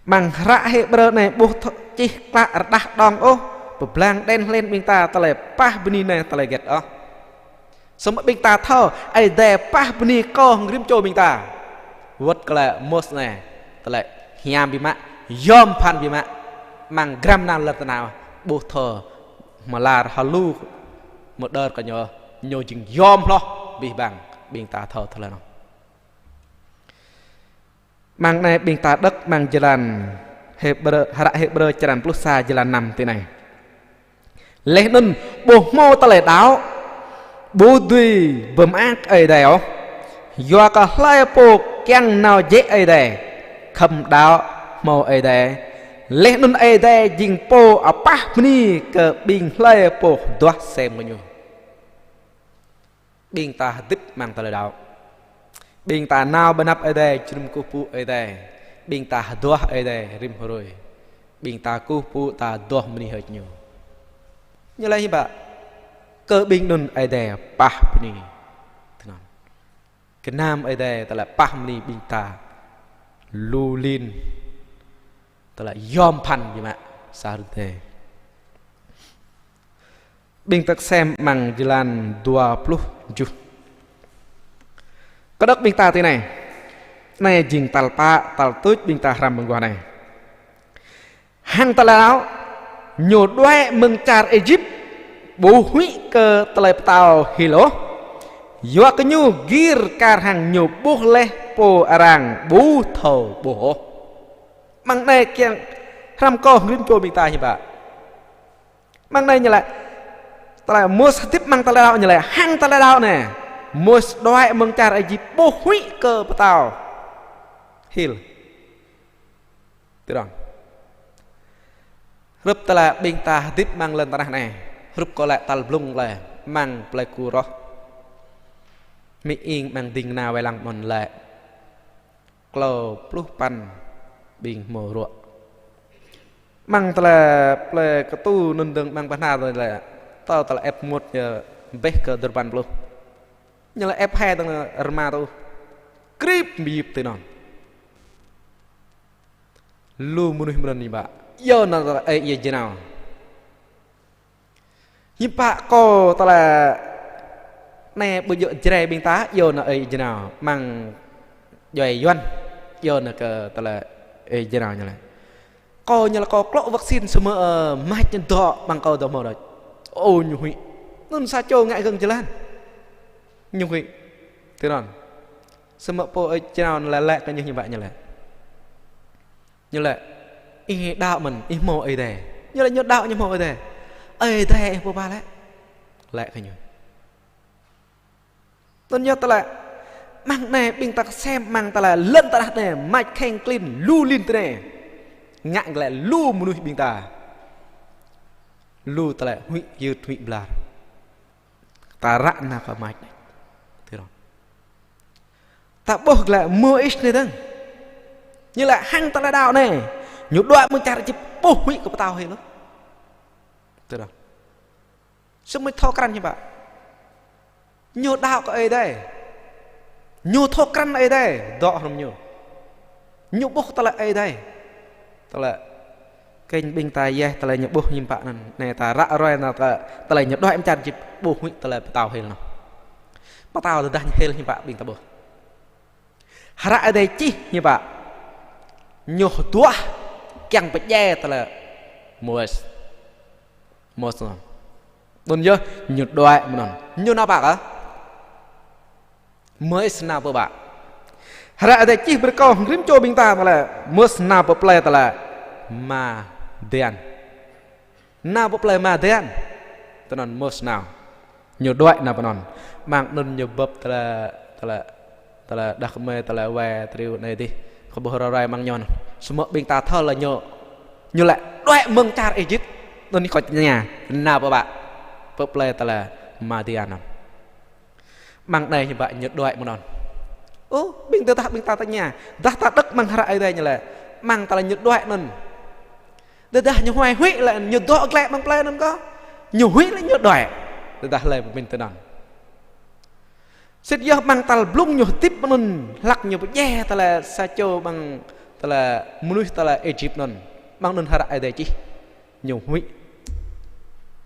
Mơ̆ng hră Hêbrơ anai ƀuh thâo čih klă rơđah đong ôh, pơblang đen hlen ƀing ta tơlơi pah bơni anai tơlơi hơget ôh. Samơ̆ ƀing ta thâo, Ơi Adai pah bơni kâo hăng rĭm čô ƀing ta. Wơ̆t kơ tơlơi Môis anai, tơlơi hiam biă mă, yom pơphan biă mă, mơ̆ng gram gơnam lŏn tơnah, ƀuh thâo, mơlar hơlu, mơđơr kơ ñu, ñu jing yom hloh, abih bang, ƀing ta thâo tơlơi anŭn. Mơ̆ng anai ƀing ta đŏk mơ̆ng jơlan Hêbrơ, hră Hêbrơ črăn pluh sa jơlan năm tui anai: Laih anŭn ƀu hmâo tơlơi đaŏ, ƀu dưi pơmơak Ơi Adai ôh. Yua kơ hlơi pô kiăng nao jĕ Ơi Adai, khŏm đaŏ hmâo Ơi Adai. Laih anŭn Ơi Adai jing pô apah bơni kơ ƀing hlơi pô hơduah sem kơ Ñu. Ƀing ta hơdip amăng tơlơi đaŏ. Ƀing ta nao ƀơi anăp Ơi Adai, jơnum kơkuh pơpŭ Ơi Adai. Ƀing ta hơduah Ơi Adai rĭm hrơi. Ƀing ta kơkuh pơpŭ, ta duah bơni hơơč Ñu. Ñu laĭ hiư̆m pă? Kơ ƀing anŭn Ơi Adai pah bơni. Tui anŭn. Gơnam Ơi Adai tơlơi pah bơni ƀing ta lu lin. Tơlơi yom phăn biă mă sa rơdê. Ƀing ta kơsem amăng jơlan dua pluh tơjuh. Kơđŏk ƀing ta tui anai. Anai jing tal pă, tal tuč ƀing ta hrăm mơguah anai. Hăng tơlơi đaŏ, ñu đuaĭ mơ̆ng čar Êjip, ƀu huĭ kơ tơlơi pơtao hil ôh. Yua kơ ñu gir kar hăng ñu ƀuh laih pô arăng ƀu thâo ƀuh ôh. Amăng anai kiăng hrăm kơ rĭm čô ƀing ta hiư̆m pă? Amăng anai ñu laĭ, tơlơi Môis hơdip amăng tơlơi đaŏ ñu laĭ, hăng tơlơi đaŏ anai, Môis đuaĭ mơ̆ng čar Êjip ƀu huĭ kơ pơtao hil. Tui anŭn. Hrup tơlơi ƀing ta hơdip amăng lŏn tơnah anai, hrup kơ laĭ tal blung laih, amăng plơi Kôrah. Mi ing amăng ding nao wai lăng mơ̆n laĭ klâo pluh păn ƀing hmâo ruă. Amăng tơlơi plơi Kơtu anŭn dơ̆ng amăng pơhna tơlơi, tơl tơlơi ĕp mŭt ñu bĕ kơ duapăn pluh. Ñu laĭ ĕp hai tơlơi rơma tŭ. Krip bip tui anŭn. Lu mơnuih mơnơ̆ng hiư̆m pă. Yua anŭn tơlơi ơi yua jơnao. Hiư̆m pă kâo tơlơi anai ƀu djơ̆ Jrai ƀing ta, yua anŭn ơi jơnao, amăng djuai Yuan, yua anŭn kơ tơlơi ơi jơnao ñu laĭ. Kâo ñu laĭ kâo klŏk vaccine samơ̆, ơ, mač ñu dŏ amăng kâo dŏ hmâo đôč. Ơ, ñu huĭ. Anŭn sa čô ngă gơ̆ng jơlan. Ñu huĭ. Tui anŭn. Samơ̆ pô ơi jơnao anŭn laĭ laĭ kơ ñu hiư̆m pă ñu laĭ. Ñu laĭ, ih đaŏ mơ̆n, ih hmâo Ơi Adai. Ñu laĭ ñu đaŏ ñu hmâo Ơi Adai. Ơi Adai ih pô ba laĭ. Laĭ kơ ñu. Anŭn yơh tơlơi, amăng anai ƀing ta kơsem amăng tơlơi lŏn tơnah anai, mač kheng klin, lu lin tơnai. Ngă glaĭ lu mơnuih ƀing ta. Lu tơlơi huĭ yơt huĭ blar. Ta ră nao pơ mač anai. Tui anŭn. Ta ƀuh glaĭ Môis anai dơ̆ng. Ñu laĭ hăng tơlơi đaŏ anai. Ñu đuaĭ mơ̆ng čar Êjip ƀu huĭ kơ pơtao hil ôh. Tui anŭn. Samơ̆ thâo krăn hiư̆m pă. Ñu đaŏ kơ Ơi Adai. Ñu thâo krăn Ơi Adai. Dŏ hrŏm ñu. Ñu ƀuh tơlơi Ơi Adai. Tơlơi kơnh ƀing ta yơh tơlơi ñu ƀuh hiư̆m pă anŭn. Anai ta ră ruai anŭn tơlơi, tơlơi ñu đuaĭ mơ̆ng čar Êjip ƀu huĭ tơlơi pơtao hil anŭn. Pơtao tơdah ñu hil hiư̆m pă ƀing ta ƀuh. Hră Ơi Adai čih hiư̆m pă. Ñu hơduah kiăng pơdjai tơlơi Môis. Môis anŭn. Anŭn yơh ñu đuaĭ mơ̆n anŭn. Ñu nao pă kơ? Môis nao pơ pă? Hră Ơi Adai čih brơi kơ rĭm čô ƀing ta tơlơi Môis nao pơ plơi tơlơi Madian. Nao pơ plơi Madian. Tui anŭn Môis nao. Ñu đuaĭ nao pơ anŭn. Amăng anŭn ñu bưp tơlơi, tơlơi, tơlơi đah kơmơi, tơlơi wai, triu anai adih. Kơ ƀuh rơrai amăng ñu anŭn. Samơ̆ ƀing ta thâo laĭ ñu, ñu laĭ đuaĭ mơ̆ng čar Êjip. Anŭn ñu kơ tơña. Nao pơ pă? Pơ plơi tơlơi Madian anŭn. Amăng anai hiư̆m pă ñu đuaĭ mơ̆n anŭn. Ơ, ƀing tơdah ƀing ta tơña. Tơdah ta đŏk amăng hră Ơi Adai ñu laĭ. Amăng tơlơi ñu đuaĭ anŭn. Tơdah ñu huai huĭ laĭ ñu dŏ glaĭ amăng plơi anŭn kơ. Ñu huĭ laĭ ñu đuaĭ. Tơdah laĭ pơmĭn tui anŭn. Sĭt yơh amăng tal blung ñu hơdip anŭn hlăk ñu pơdjai tơlơi sa čô amăng tơlơi mơnuih tơlơi Êjip anŭn. Amăng anŭn hră Ơi Adai čih. Ñu huĭ.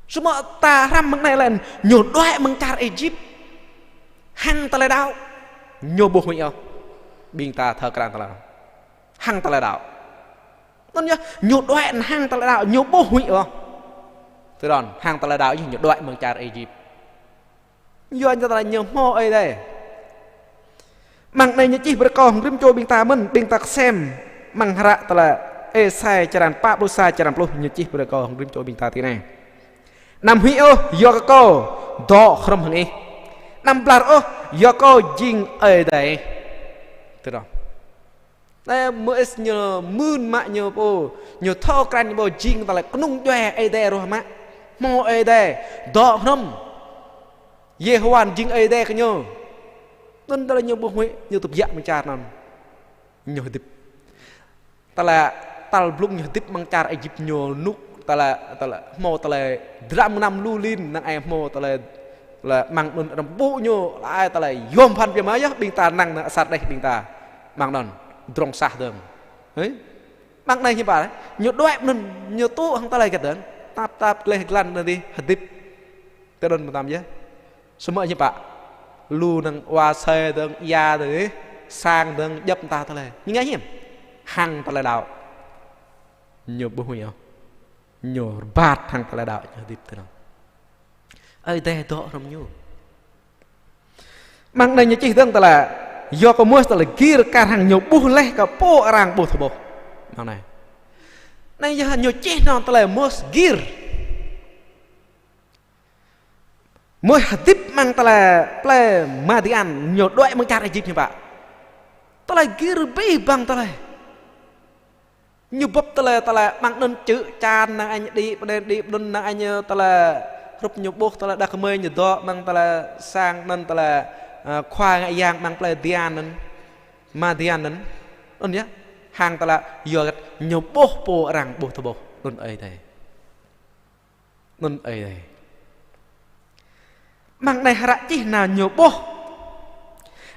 Samơ̆ ta hrăm mơ̆ng anai laĭ ñu đuaĭ mơ̆ng čar Êjip. Hăng tơlơi đaŏ. Ñu ƀu huĭ ôh. Ƀing ta thâo krăn tơlơi. Hăng tơlơi đaŏ. Anŭn yơh, ñu đuaĭ hăng tơlơi đaŏ, ñu ƀu huĭ ôh. Tui anŭn, hăng tơlơi đaŏ yơh ñu đuaĭ mơ̆ng čar Êjip. Yua ñu tơlơi ñu hmâo Ơi Adai. Amăng anai ñu čih brơi kơ rĭm čô ƀing ta mơ̆n, ƀing ta kơsem amăng hră tơlơi Êsai črăn pă pluh sa, črăn pluh, ñu čih brơi kâo hăng rĭm čô ƀing ta tui anai: Anăm huĭ ôh, yua kơ kâo dŏ hrŏm hăng ih. Anăm blar ôh, yua kâo jing Ơi Adai ih. Tui anŭn. Tơlơi Môis ñu mưn mă ñu pô, ñu thâo krăn ñu pô jing tơlơi kơnung djuai Ơi Adai ruah mă. Hmâo Ơi Adai dŏ hrŏm. Yêhôwa jing Ơi Adai kơ ñu. Anŭn tơlơi ñu ƀu huĭ, ñu tŭ biă mơ̆ng čar anŭn. Ñu hơdip. Tơlơi tal blung ñu hơdip amăng čar Êjip ñu rơnŭk tơlơi, tơlơi hmâo tơlơi dram gơnam lu lin, năng ai hmâo tơlơi, tơlơi amăng anŭn răm ƀu ñu, laĭ tơlơi yom pơphan biă mă yơh, ƀing ta năng nao asar đeh ƀing ta. Amăng anŭn, drŏng sah dơ̆ng. Hei? Amăng anai hiư̆m pă, ñu đuaĭ anŭn, ñu tŭ hăng tơlơi hơget dơ̆ng, tap tap gleh glan anŭn dih, hơdip. Tui anŭn mơtam yơh. Samơ̆ hiư̆m pă, lu năng wa sơi dơ̆ng, ia dơ̆ng, sang dơ̆ng, djŏp mơta tơlơi. Ñu ngă hiư̆m? Hăng tơlơi đaŏ. Ñu ƀu huĭ ôh. Ñu rơbat hăng tơlơi đaŏ, ñu hơdip tui anŭn. Ơi Adai dŏ hrŏm ñu. Amăng anai ñu čih dơ̆ng tơlơi, yua kơ Môis tơlơi gir kar hăng ñu ƀuh laih kơ pô arăng ƀu thâo ƀuh. Amăng anai. Anai yơh ñu čih anŭn tơlơi Môis gir. Môis hơdip amăng tơlơi plơi Madian, ñu đuaĭ amăng čar Êjip hiư̆m pă. Tơlơi gir abih bang tơlơi. Ñu bưp tơlơi, tơlơi amăng anŭn čư̆ čan năng ai ñu đĭ pơ anai đĭ pơ anŭn, năng ai ñu tơlơi hrup ñu ƀuh tơlơi đah kơmơi ñu dŏ amăng tơlơi sang anŭn tơlơi, ơ, khua ngă yang amăng plơi Madian anŭn. Madian anŭn. Anŭn yơh. Hăng tơlơi yua hơget ñu ƀuh pô arăng ƀu thâo ƀuh. Anŭn Ơi Adai. Anŭn Ơi Adai. Amăng anai hră čih nao ñu ƀuh.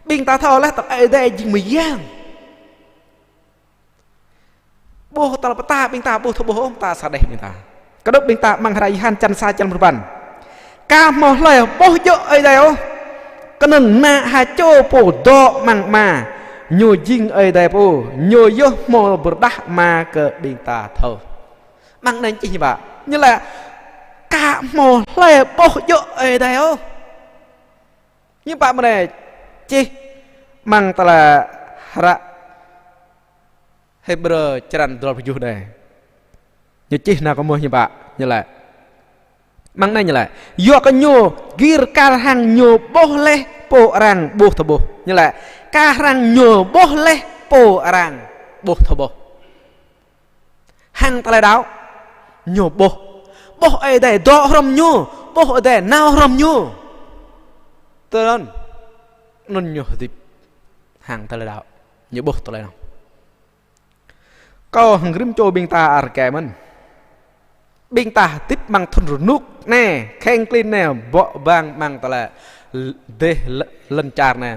Ƀing ta thâo laih tơlơi Ơi Adai jing mơyang. Ƀuh tơlơi pơtă ƀing ta ƀu thâo ƀuh ôh, ta sa đeh ƀing ta. Kơdŏp ƀing ta amăng hră Yôhan črăn sa črăn pluh păn. Ka hmâo hlơi ƀuh djơ̆ Ơi Adai ôh. Kơnơ̆ng ană ha čô pô dŏ amăng Ama, ñu jing Ơi Adai pô, ñu yơh hmâo pơrơđah Ama kơ ƀing ta thâo. Amăng anai čih hiư̆m pă? Ñu laĭ ka hmâo hlơi ƀuh djơ̆ Ơi Adai ôh. Hiư̆m pă mơ̆n anai čih amăng tơlơi hră Hêbrơ črăn dua pluh tơjuh anai. Ñu čih nao kơ Môis hiư̆m pă? Ñu laĭ. Amăng anai ñu laĭ. Yua kơ ñu gir kar hăng ñu ƀuh laih pô arăng ƀu thâo ƀuh. Ñu laĭ. Kar hăng ñu ƀuh laih pô arăng ƀu thâo ƀuh. Hăng tơlơi đaŏ, ñu ƀuh. Ƀuh Ơi Adai dŏ hrŏm ñu, ƀuh Ơi Adai nao hrŏm ñu. Tui anŭn, anŭn ñu hơdip. Hăng tơlơi đaŏ, ñu ƀuh tơlơi anŭn. Kâo hăng rĭm čô ƀing ta rơkơi mơ̆n. Ƀing ta hơdip amăng thŭn rơnŭk anai, kheng klin anai, ƀô̆ ƀang amăng tơlơi dêh lŏn čar anai.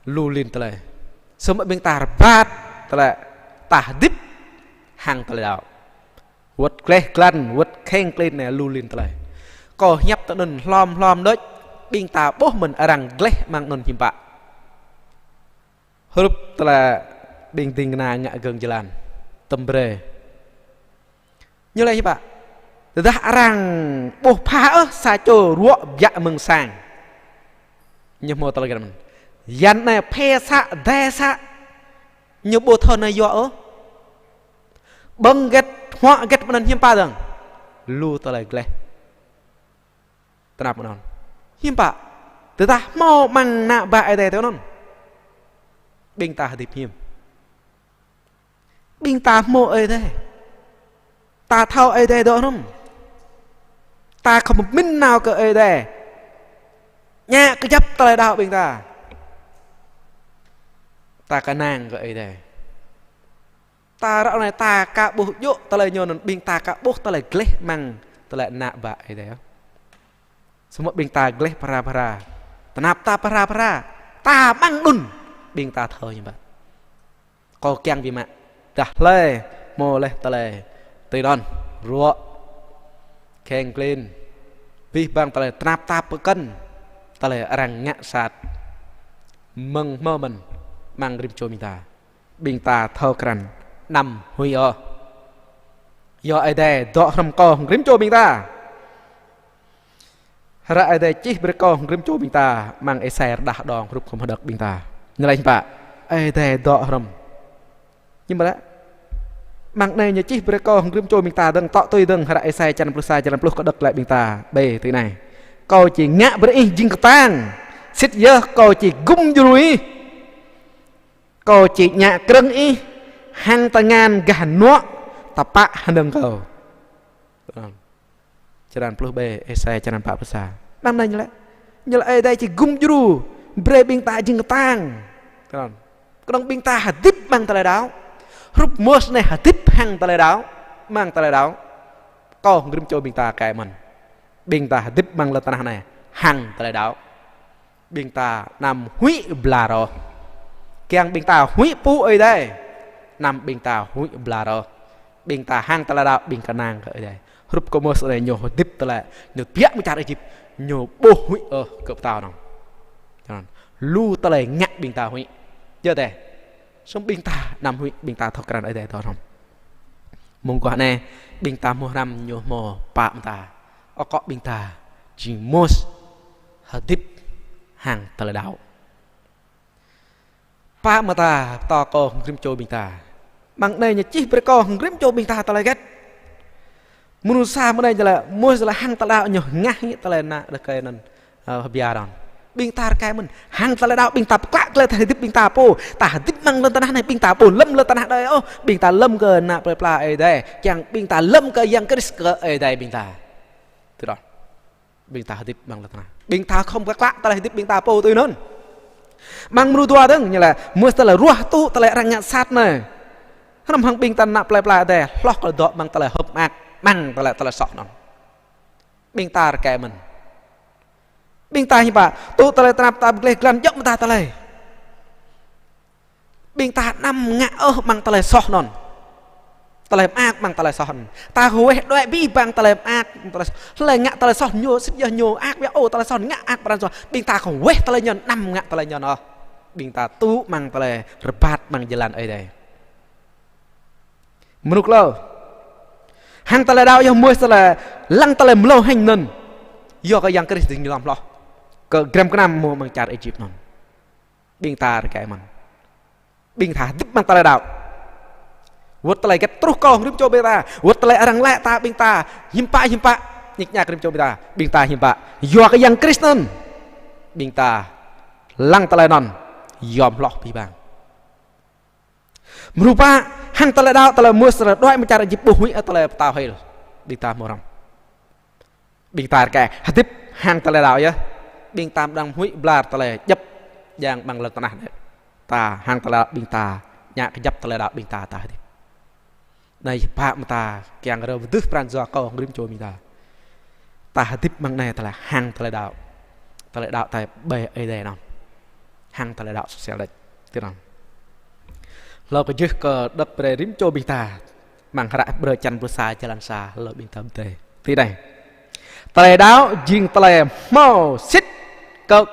Lu lin tơlơi. Samơ̆ ƀing ta rơbat tơlơi ta hơdip hăng tơlơi đaŏ. Wơ̆t gleh glan, wơ̆t kheng klin anai lu lin tơlơi. Kâo hiăp tơ anŭn hlom hlom đôč, ƀing ta ƀuh mơ̆n arăng gleh amăng anŭn hiư̆m pă. Hrup tơlơi ƀing ding kơna ngă gơ̆ng jơlan. Tơm brơi. Ñu laĭ hiư̆m pă? Tơdah arăng ƀuh pha ôh sa čô ruă biă mơ̆ng sang. Ñu hmâo tơlơi gơ̆ng mơ̆n. Yan anai phe să, dai să. Ñu ƀu thâo anai yua ôh. Ƀơ̆ng hơget, huă hơget pơ anŭn hiư̆m pă dơ̆ng. Lu tơlơi gleh. Tơnap anŭn. Hiư̆m pă? Tơdah hmâo amăng ană bă Ơi Adai tui anŭn. Ƀing ta hơdip hiư̆m? Ƀing ta hmâo Ơi Adai. Ta thâo Ơi Adai dŏ hrŏm. Ta khŏm pơmĭn nao kơ Ơi Adai. Ngă kơjăp tơlơi đaŏ ƀing ta. Ta kơnang kơ Ơi Adai. Ta ră anai ta ka ƀuh djơ̆ tơlơi ñu anŭn, ƀing ta ka ƀuh tơlơi gleh amăng tơlơi ană bă Ơi Adai. Samơ̆ ƀing ta gleh phara phara. Tơnap ta phara phara. Ta amăng anŭn ƀing ta thâo hiư̆m pă. Kâo kiăng biă mă. Tơdah hlơi hmâo laih tơlơi tui anŭn, ruă, kheng klin, abih bang tơlơi tơnap ta pơkŏn, tơlơi arăng ngă sat. Mơ̆ng hmâo mơ̆n amăng rĭm čô ƀing ta. Ƀing ta thâo krăn anăm huĭ ôh. Yua Ơi Adai dŏ hrŏm kâo hăng rĭm čô ƀing ta. Hră Ơi Adai čih brơi kâo hăng rĭm čô ƀing ta amăng Êsai rơđah đong hrup khŏm hơđơ̆k ƀing ta. Ñu laĭ hiư̆m pă? Ơi Adai dŏ hrŏm. Hiư̆m pă lĕ? Mơ̆ng anai ñu čih brơi kơ hăng rĭm čô ƀing ta dơ̆ng, tŏ tui dơ̆ng hră Êsai črăn pluh sa, črăn pluh kơđŏk glaĭ ƀing ta, ƀơi tui anai: Kâo či ngă brơi ih jing kơtang, sĭt yơh Kâo či gum djru ih. Kâo či ñă krơ̆ng ih hăng tơngan gah hnuă tơpă hơnơ̆ng Kâo. Črăn pluh ƀơi, Êsai črăn pă pluh sa. Mơ̆ng anai ñu laĭ, ñu laĭ Ơi Adai či gum djru brơi ƀing ta jing kơtang. Kơnơ̆ng ƀing ta hơdip amăng tơlơi đaŏ. Hrup Môis anai hơdip hăng tơlơi đaŏ, amăng tơlơi đaŏ. Kâo hăng rĭm čô ƀing ta kơ mơ̆n. Ƀing ta hơdip amăng lŏn tơnah anai hăng tơlơi đaŏ. Ƀing ta anăm huĭ bla rŏh. Kiăng ƀing ta huĭ pơpŭ Ơi Adai, anăm ƀing ta huĭ bla rŏh. Ƀing ta hăng tơlơi đaŏ ƀing kơnang kơ Ơi Adai. Hrup kơ Môis anai ñu hơdip tơlơi, ñu tơbiă mơ̆ng čar Êjip, ñu ƀu huĭ ôh kơ pơtao anŭn. Lu tơlơi ngă ƀing ta huĭ. Yơh tĕ. Samơ̆ ƀing ta anăm huĭ, ƀing ta thâo krăn Ơi Adai thâo anŭn. Mơguah anai, ƀing ta hmâo hrăm ñu hmâo pă mơta. Akŏ ƀing ta jing Môis hơdip hăng tơlơi đaŏ. Pă mơta pơtô kơ hăng rĭm čô ƀing ta. Mơ̆ng anai ñu čih brơi kơ hăng rĭm čô ƀing ta tơlơi hơget. Mơnuih sa mơ̆ng anai ñu laĭ, Môis laĭ hăng tơlơi đaŏ ñu hơngah hĭ tơlơi ană rơkơi anŭn, ơ, hơbia anŭn. Ƀing ta rơkơi mơ̆n, hăng tơlơi đaŏ ƀing ta pơklă tơlơi ta hơdip ƀing ta pô. Ta hơdip amăng lŏn tơnah anai ƀing ta ƀu lơ̆m lŏn tơnah đơi ôh. Ƀing ta lơ̆m kơ ană plơi pla Ơi Adai. Kiăng ƀing ta lơ̆m kơ Yang Krist kơ Ơi Adai ƀing ta. Tui anŭn. Ƀing ta hơdip amăng lŏn tơnah. Ƀing ta khŏm pơklă tơlơi hơdip ƀing ta pô tui anŭn. Mơ̆ng mơnuih dua dơ̆ng ñu laĭ, Môis tơlơi ruah tŭ tơlơi arăng ngă sat anai. Hrŏm hăng ƀing ta ană plơi pla Ơi Adai, hloh kơ dŏ amăng tơlơi hơ̆k mơak, amăng tơlơi, tơlơi soh anŭn. Ƀing ta rơkơi mơ̆n. Ƀing ta hiư̆m pă, tŭ tơlơi tơnap tap gleh glan djŏp mơta tơlơi. Ƀing ta anăm ngă ôh amăng tơlơi soh anŭn. Tơlơi mơak amăng tơlơi soh anŭn. Ta huĭ đuaĭ abih bang tơlơi mơak, tơlơi soh. Hlơi ngă tơlơi soh ñu, sĭt yơh ñu mơak biă ôh, tơlơi soh ngă mơak pran jua. Ƀing ta khŏm huĭ tơlơi ñu, anăm ngă tơlơi ñu ôh. Ƀing ta tŭ amăng tơlơi rơbat amăng jơlan Ơi Adai. Mơnuih klâo. Hăng tơlơi đaŏ yơh Môis tơlơi lăng tơlơi mlâo hĕng anŭn. Yua kơ Yang Krist ding lŏm hloh. Kơ grăm gơnam hmâo amăng čar Êjip anŭn. Ƀing ta rơkơi mơ̆n. Ƀing ta hơdip amăng tơlơi đaŏ. Wơ̆t tơlơi hơget truh kơ rĭm čô ƀing ta. Wơ̆t tơlơi arăng laĭ ta ƀing ta hiư̆m pă hiư̆m pă. Ñik ñak rĭm čô ƀing ta. Ƀing ta hiư̆m pă. Yua kơ Yang Krist anŭn. Ƀing ta lăng tơlơi anŭn. Yom hloh abih bang. Mơ̆ng rơpa, hăng tơlơi đaŏ, tơlơi Môis, tơlơi đuaĭ mơ̆ng čar Êjip ƀu huĭ ôh tơlơi pơtao hil. Ƀing ta hmâo hrăm. Ƀing ta rơkơi hơdip hăng tơlơi đaŏ yơh. Ƀing ta mơ̆ng đang huĭ blar tơlơi djŏp jang amăng lŏn tơnah anai. Ta hăng tơlơi đaŏ ƀing ta ngă kơjăp tơlơi đaŏ ƀing ta ta hơdip. Anai pă mơta kiăng rơ pơdưh pran jua kâo hăng rĭm čô ƀing ta. Ta hơdip mơ̆ng anai tơlơi hăng tơlơi đaŏ. Tơlơi đaŏ ta ƀơi Ơi Adai anŭn. Hăng tơlơi đaŏ sosial đĕč. Tui anŭn. Hlâo kơ jih kơđŏk brơi rĭm čô ƀing ta. Mơ̆ng hră Hêbrơ črăn pluh sa, jơlan sa, hlâo ƀing ta ƀuh tui anai. Tơlơi đaŏ jing tơlơi hmâo sĭt kơ,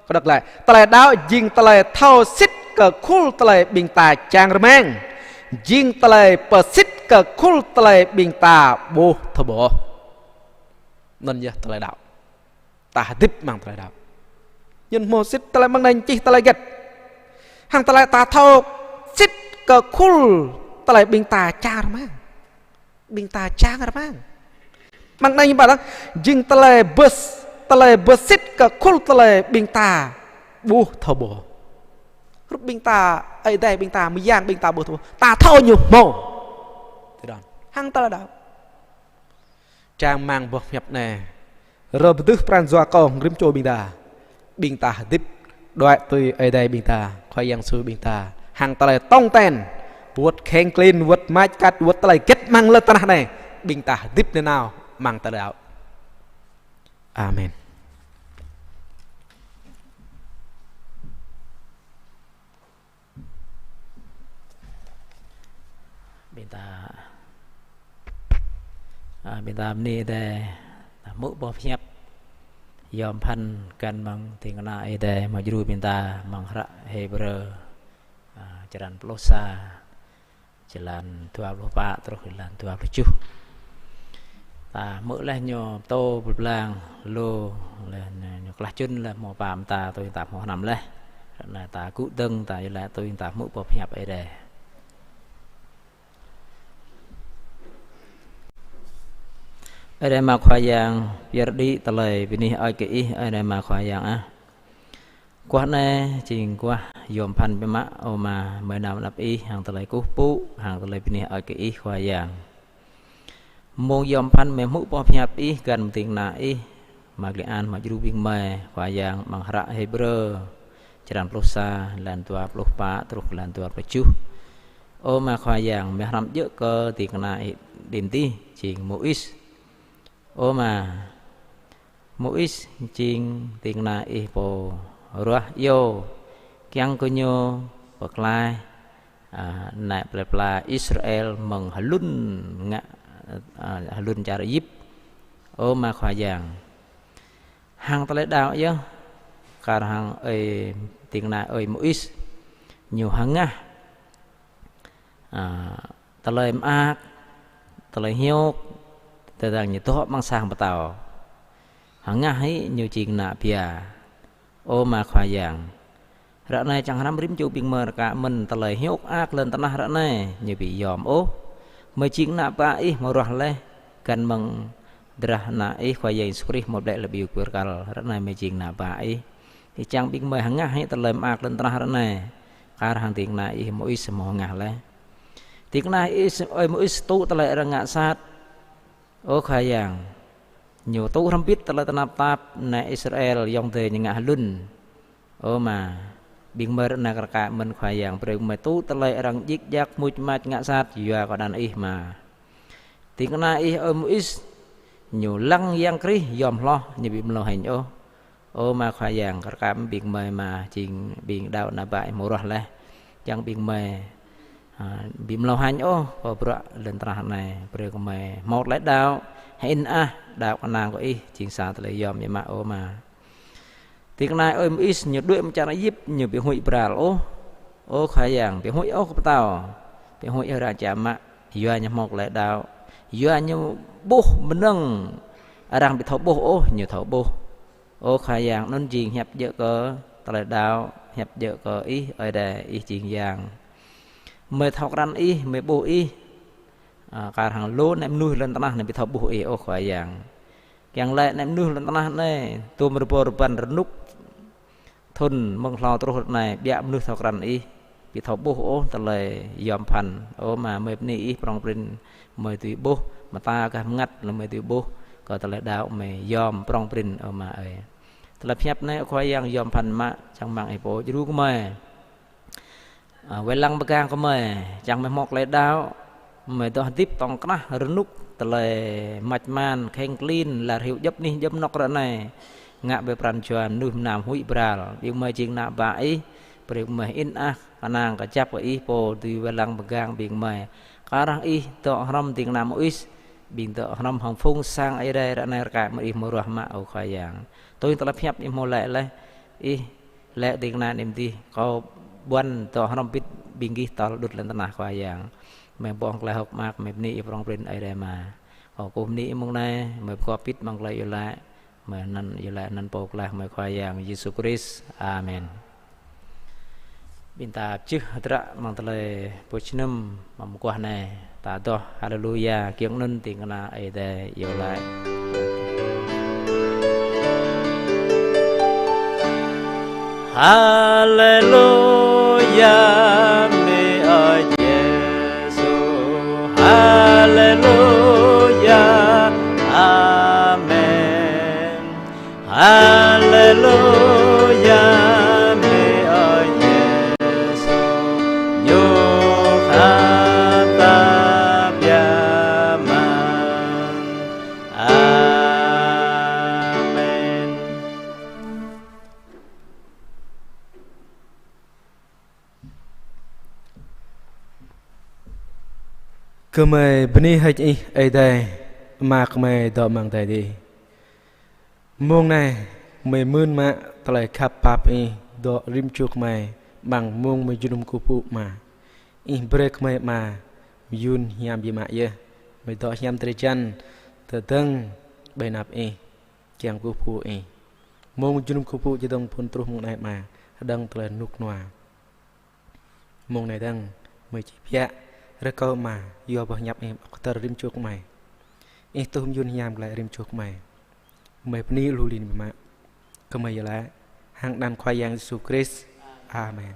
kơđŏk glaĭ. Tơlơi đaŏ jing tơlơi thâo sĭt kơ khul tơlơi ƀing ta čang rơmang. Jing tơlơi pơsĭt kơ khul tơlơi ƀing ta ƀuh thâo ƀuh. Anŭn yơh tơlơi đaŏ. Ta hơdip amăng tơlơi đaŏ. Ñu hmâo sĭt tơlơi mơ̆ng anai čih tơlơi hơget. Hăng tơlơi ta thâo sĭt kơ khul tơlơi ƀing ta čang rơmang. Ƀing ta čang rơmang. Mơ̆ng anai ñu pă lăng, jing tơlơi pơs-, tơlơi pơsĭt kơ khul tơlơi ƀing ta ƀuh thâo ƀuh. Hrup ƀing ta, Ơi Adai ƀing ta, mơyang ƀing ta ƀuh thâo ƀuh. Ta thâo ñu hmâo. Tui anŭn. Hăng tơlơi đaŏ. Čang rơmang boh pơhiăp anai. Rơ pơdưh pran jua kâo hăng rĭm čô ƀing ta. Ƀing ta hơdip đuaĭ tui Ơi Adai ƀing ta, Khua Yang Yêsu ƀing ta. Hăng tơlơi tong ten, wơ̆t kheng klin, wơ̆t mač kat, wơ̆t tơlơi hơget amăng lŏn tơnah anai. Ƀing ta hơdip nanao amăng tơlơi đaŏ. Amen. Ƀing ta, a, ƀing ta bơni Ơi Adai, ta hmư̆ boh pơhiăp yom pơphan găn mơ̆ng ding kơna Ơi Adai mơ̆ng djru ƀing ta mơ̆ng hră Hêbrơ, a, črăn pluh sa, jơlan dua pluh pă truh jơlan dua pluh tơjuh. Ta hmư̆ laih ñu pơtô pơblang lu, laih ñu, ñu klah čŭn laih hmâo pă mơta tui ta hmâo hrăm laih. Ră anai ta gŭ dơ̆ng ta iâu laĭ tui ta hmư̆ boh pơhiăp Ơi Adai. Ơi Adai Ama Khua Yang, pơyơr đĭ tơlơi bơni hơơč kơ Ih, Ơi Adai Ama Khua Yang ah. Guah anai jing guah yom pơphan biă mă, ơ Ama, mơi nao anăp Ih hăng tơlơi kơkuh pơpŭ, hăng tơlơi bơni hơơč kơ Ih Khua Yang. Mông yom pơphan mơi hmư̆ boh pơhiăp Ih găn mơ̆ng ding kơna Ih, Ama Klei An, mă djru ƀing mơi Khua Yang, amăng hră Hêbrơ, črăn pluh sa, lan dua pluh pă truh lan dua pluh tơjuh. Ơ Ama Khua Yang, mơi hrăm djơ̆ kơ ding kơna Ih đưm dih, jing Môis. Ơ Ama, Môis jing ding kơna Ih pô ruah iâu, kiăng kơ ñu pơklaih, a, ană plơi pla Israel mơ̆ng hlŭn ngă, a, hlŭn čar Êjip. Ơ Ama Khua Yang, hăng tơlơi đaŏ yơh, kar hăng ơi, ding kơna ơi Môis, ñu hơngah, a, tơlơi mơak, tơlơi hiôk, tơdang ñu dŏ amăng sang pơtao. Hơngah hĭ ñu jing ană bia. Ơ Ama Khua Yang, ră anai čang hrăm rĭm čô ƀing mơi rơka mơ̆n tơlơi hiôk mơak lŏn tơnah ră anai ñu ƀu yom ôh. Mơi jing ană bă Ih mơ̆ ruah laih, găn mơ̆ng drah Ană Ih Khua Yang Yêsu Krist mơ̆ blĕ lĕ ƀiu kơkuh kăl, ră anai mơi jing ană bă Ih. Ih čang ƀing mơi hơngah hĭ tơlơi mơak lŏn tơnah ră anai, kar hăng ding kơna Ih Môis mơ̆ hơngah laih. Ding kơna Ih, ơi Môis tŭ tơlơi arăng ngă sat. Ơ Khua Yang, ñu tŭ hrŏm bĭt tơlơi tơnap tap ană Israel ayŏng adơi ñu ngă hlŭn. Ơ Ama, ƀing mơi ră anai kar kaĭ mơ̆n Khua Yang, brơi mơi tŭ tơlơi arăng djik djak muč mač ngă sat yua kơ anăn Ih Ama. Ding kơna Ih ơi Môis, ñu lăng Yang Krist yom hloh, ñu ƀu mlâo hêñ ôh. Ơ Ama Khua Yang, kar kaĭ ƀing mơi Ama jing ƀing đaŏ ană bă Ih mơ̆ ruah laih. Čang ƀing mơi, a, ƀu mlâo hêñ ôh pơ bruă lŏn tơnah anai, brơi kơ mơi hmâo tơlơi đaŏ, hơĭn ah, đaŏ kơnang kơ Ih, jing sa tơlơi yom biă mă ơ Ama. Ding kơna ơi Môis ñu đuaĭ mơ̆ng čar Êjip, ñu ƀu huĭ bral ôh. Ơ Khua Yang, ƀu huĭ ôh kơ pơtao, ƀu huĭ ôh ră ča mă, yua ñu hmâo tơlơi đaŏ, yua ñu ƀuh mơnơ̆ng arăng ƀu thâo ƀuh ôh, ñu thâo ƀuh. Ơ Khua Yang, anŭn jing hiăp djơ̆ kơ tơlơi đaŏ, hiăp djơ̆ kơ Ih, Ơi Adai, Ih jing Yang. Mơi thâo krăn Ih, mơi ƀuh Ih, a, kar hăng lu ană mơnuih lŏn tơnah anai ƀu thâo ƀuh Ih ôh Khua Yang. Kiăng laĭ ană mơnuih lŏn tơnah anai, tơm rơbâo rơbăn rơnŭk thŭn mơ̆ng hlâo truh ră anai, ƀiă mơnuih thâo krăn Ih, ƀu thâo ƀuh ôh tơlơi yom pơphan. Ơ Ama, mơi bơni Ih prŏng prin, mơi dưi ƀuh, mơta gah bơngăt lĕ mơi dưi ƀuh, kơ tơlơi đaŏ mơi yom prŏng prin, ơ Ama ơi. Tơlơi pơhiăp anai, ơ Khua Yang, yom pơphan mă, čang rơmang Ih pô djru kơ mơi. A, wai lăng pơgang kơ mơi, čang mơi hmâo tơlơi đaŏ, mơi dŏ hơdip tŏng krah rơnŭk tơlơi mač man, kheng klin, lar hyu djŏp anih djŏp anŏ ră anai. Ngă ƀơi pran jua mơnuih mơnam huĭ bral, ƀing mơi jing ană bă Ih, brơi mơi hơĭn ah, kơnang kơjăp kơ Ih pô dưi wai lăng pơgang ƀing mơi. Kar hăng Ih dŏ hrŏm ding kơna Môis, ƀing dŏ hrŏm hăng phung sang Ơi Adai ră anai rơka mơ̆ Ih mơ̆ ruah mă ơ Khua Yang. Tui tơlơi pơhiăp Ih hmâo laĭ laih, Ih laĭ ding kơna anai mơ̆n dih, kâo ƀuăn dŏ hrŏm bĭt ƀing gih tơl đŭt lŏn tơnah Khua Yang. Mơi ƀuh tơlơi hơ̆k mơak, mơi bơni Ih prŏng prin Ơi Adai Ama. Kâo kơkuh bơni Ih mông anai, mơi pơgop bĭt amăng tơlơi iâu laĭ, mơi anăn iâu laĭ anăn Pô Pơklaih mơi Khua Yang Yêsu Krist. Amen. Ƀing ta pơjưh hơdră amăng tơlơi pơjơnum mơguah anai, ta adoh Haleluya, kiăng anŭn ding kơna Ơi Adai iâu laĭ. Haleluya, bơni Ơi Yêsu. Haleluya, amen. Haleluya, bơni Ơi Yêsu, Ñu khăp ta biă mă. Amen. Gơmơi bơni hơơč Ih Ơi Adai, Ama gơmơi dŏ amăng adai adih. Mông anai, gơmơi mưn mă tơlơi khăp pap Ih dŏ rĭm čô gơmơi, amăng mông gơmơi jơnum kơkuh pơpŭ Ama. Ih brơi gơmơi Ama, mơyŭn hiam biă mă yơh, gơmơi dŏ hiam drơi jăn, tơdơ̆ng ƀơi anăp Ih, kiăng kơkuh pơpŭ Ih. Mông jơnum kơkuh pơpŭ čơdơ̆ng phŭn truh mông anai Ama, hơđơ̆ng tơlơi rơnŭk rơnua. Mông anai dơ̆ng, gơmơi či biă, rơkâo Ama, yua boh hiăp Ih ƀă kơtơr rĭm čô gơmơi. Ih tuh mơyun hiam glaĭ rĭm čô kơmơi. Mơi bơni lu lin biă mă. Kơmơi yơh laĭ hăng anăn Khua Yang Yêsu Krist. Amen.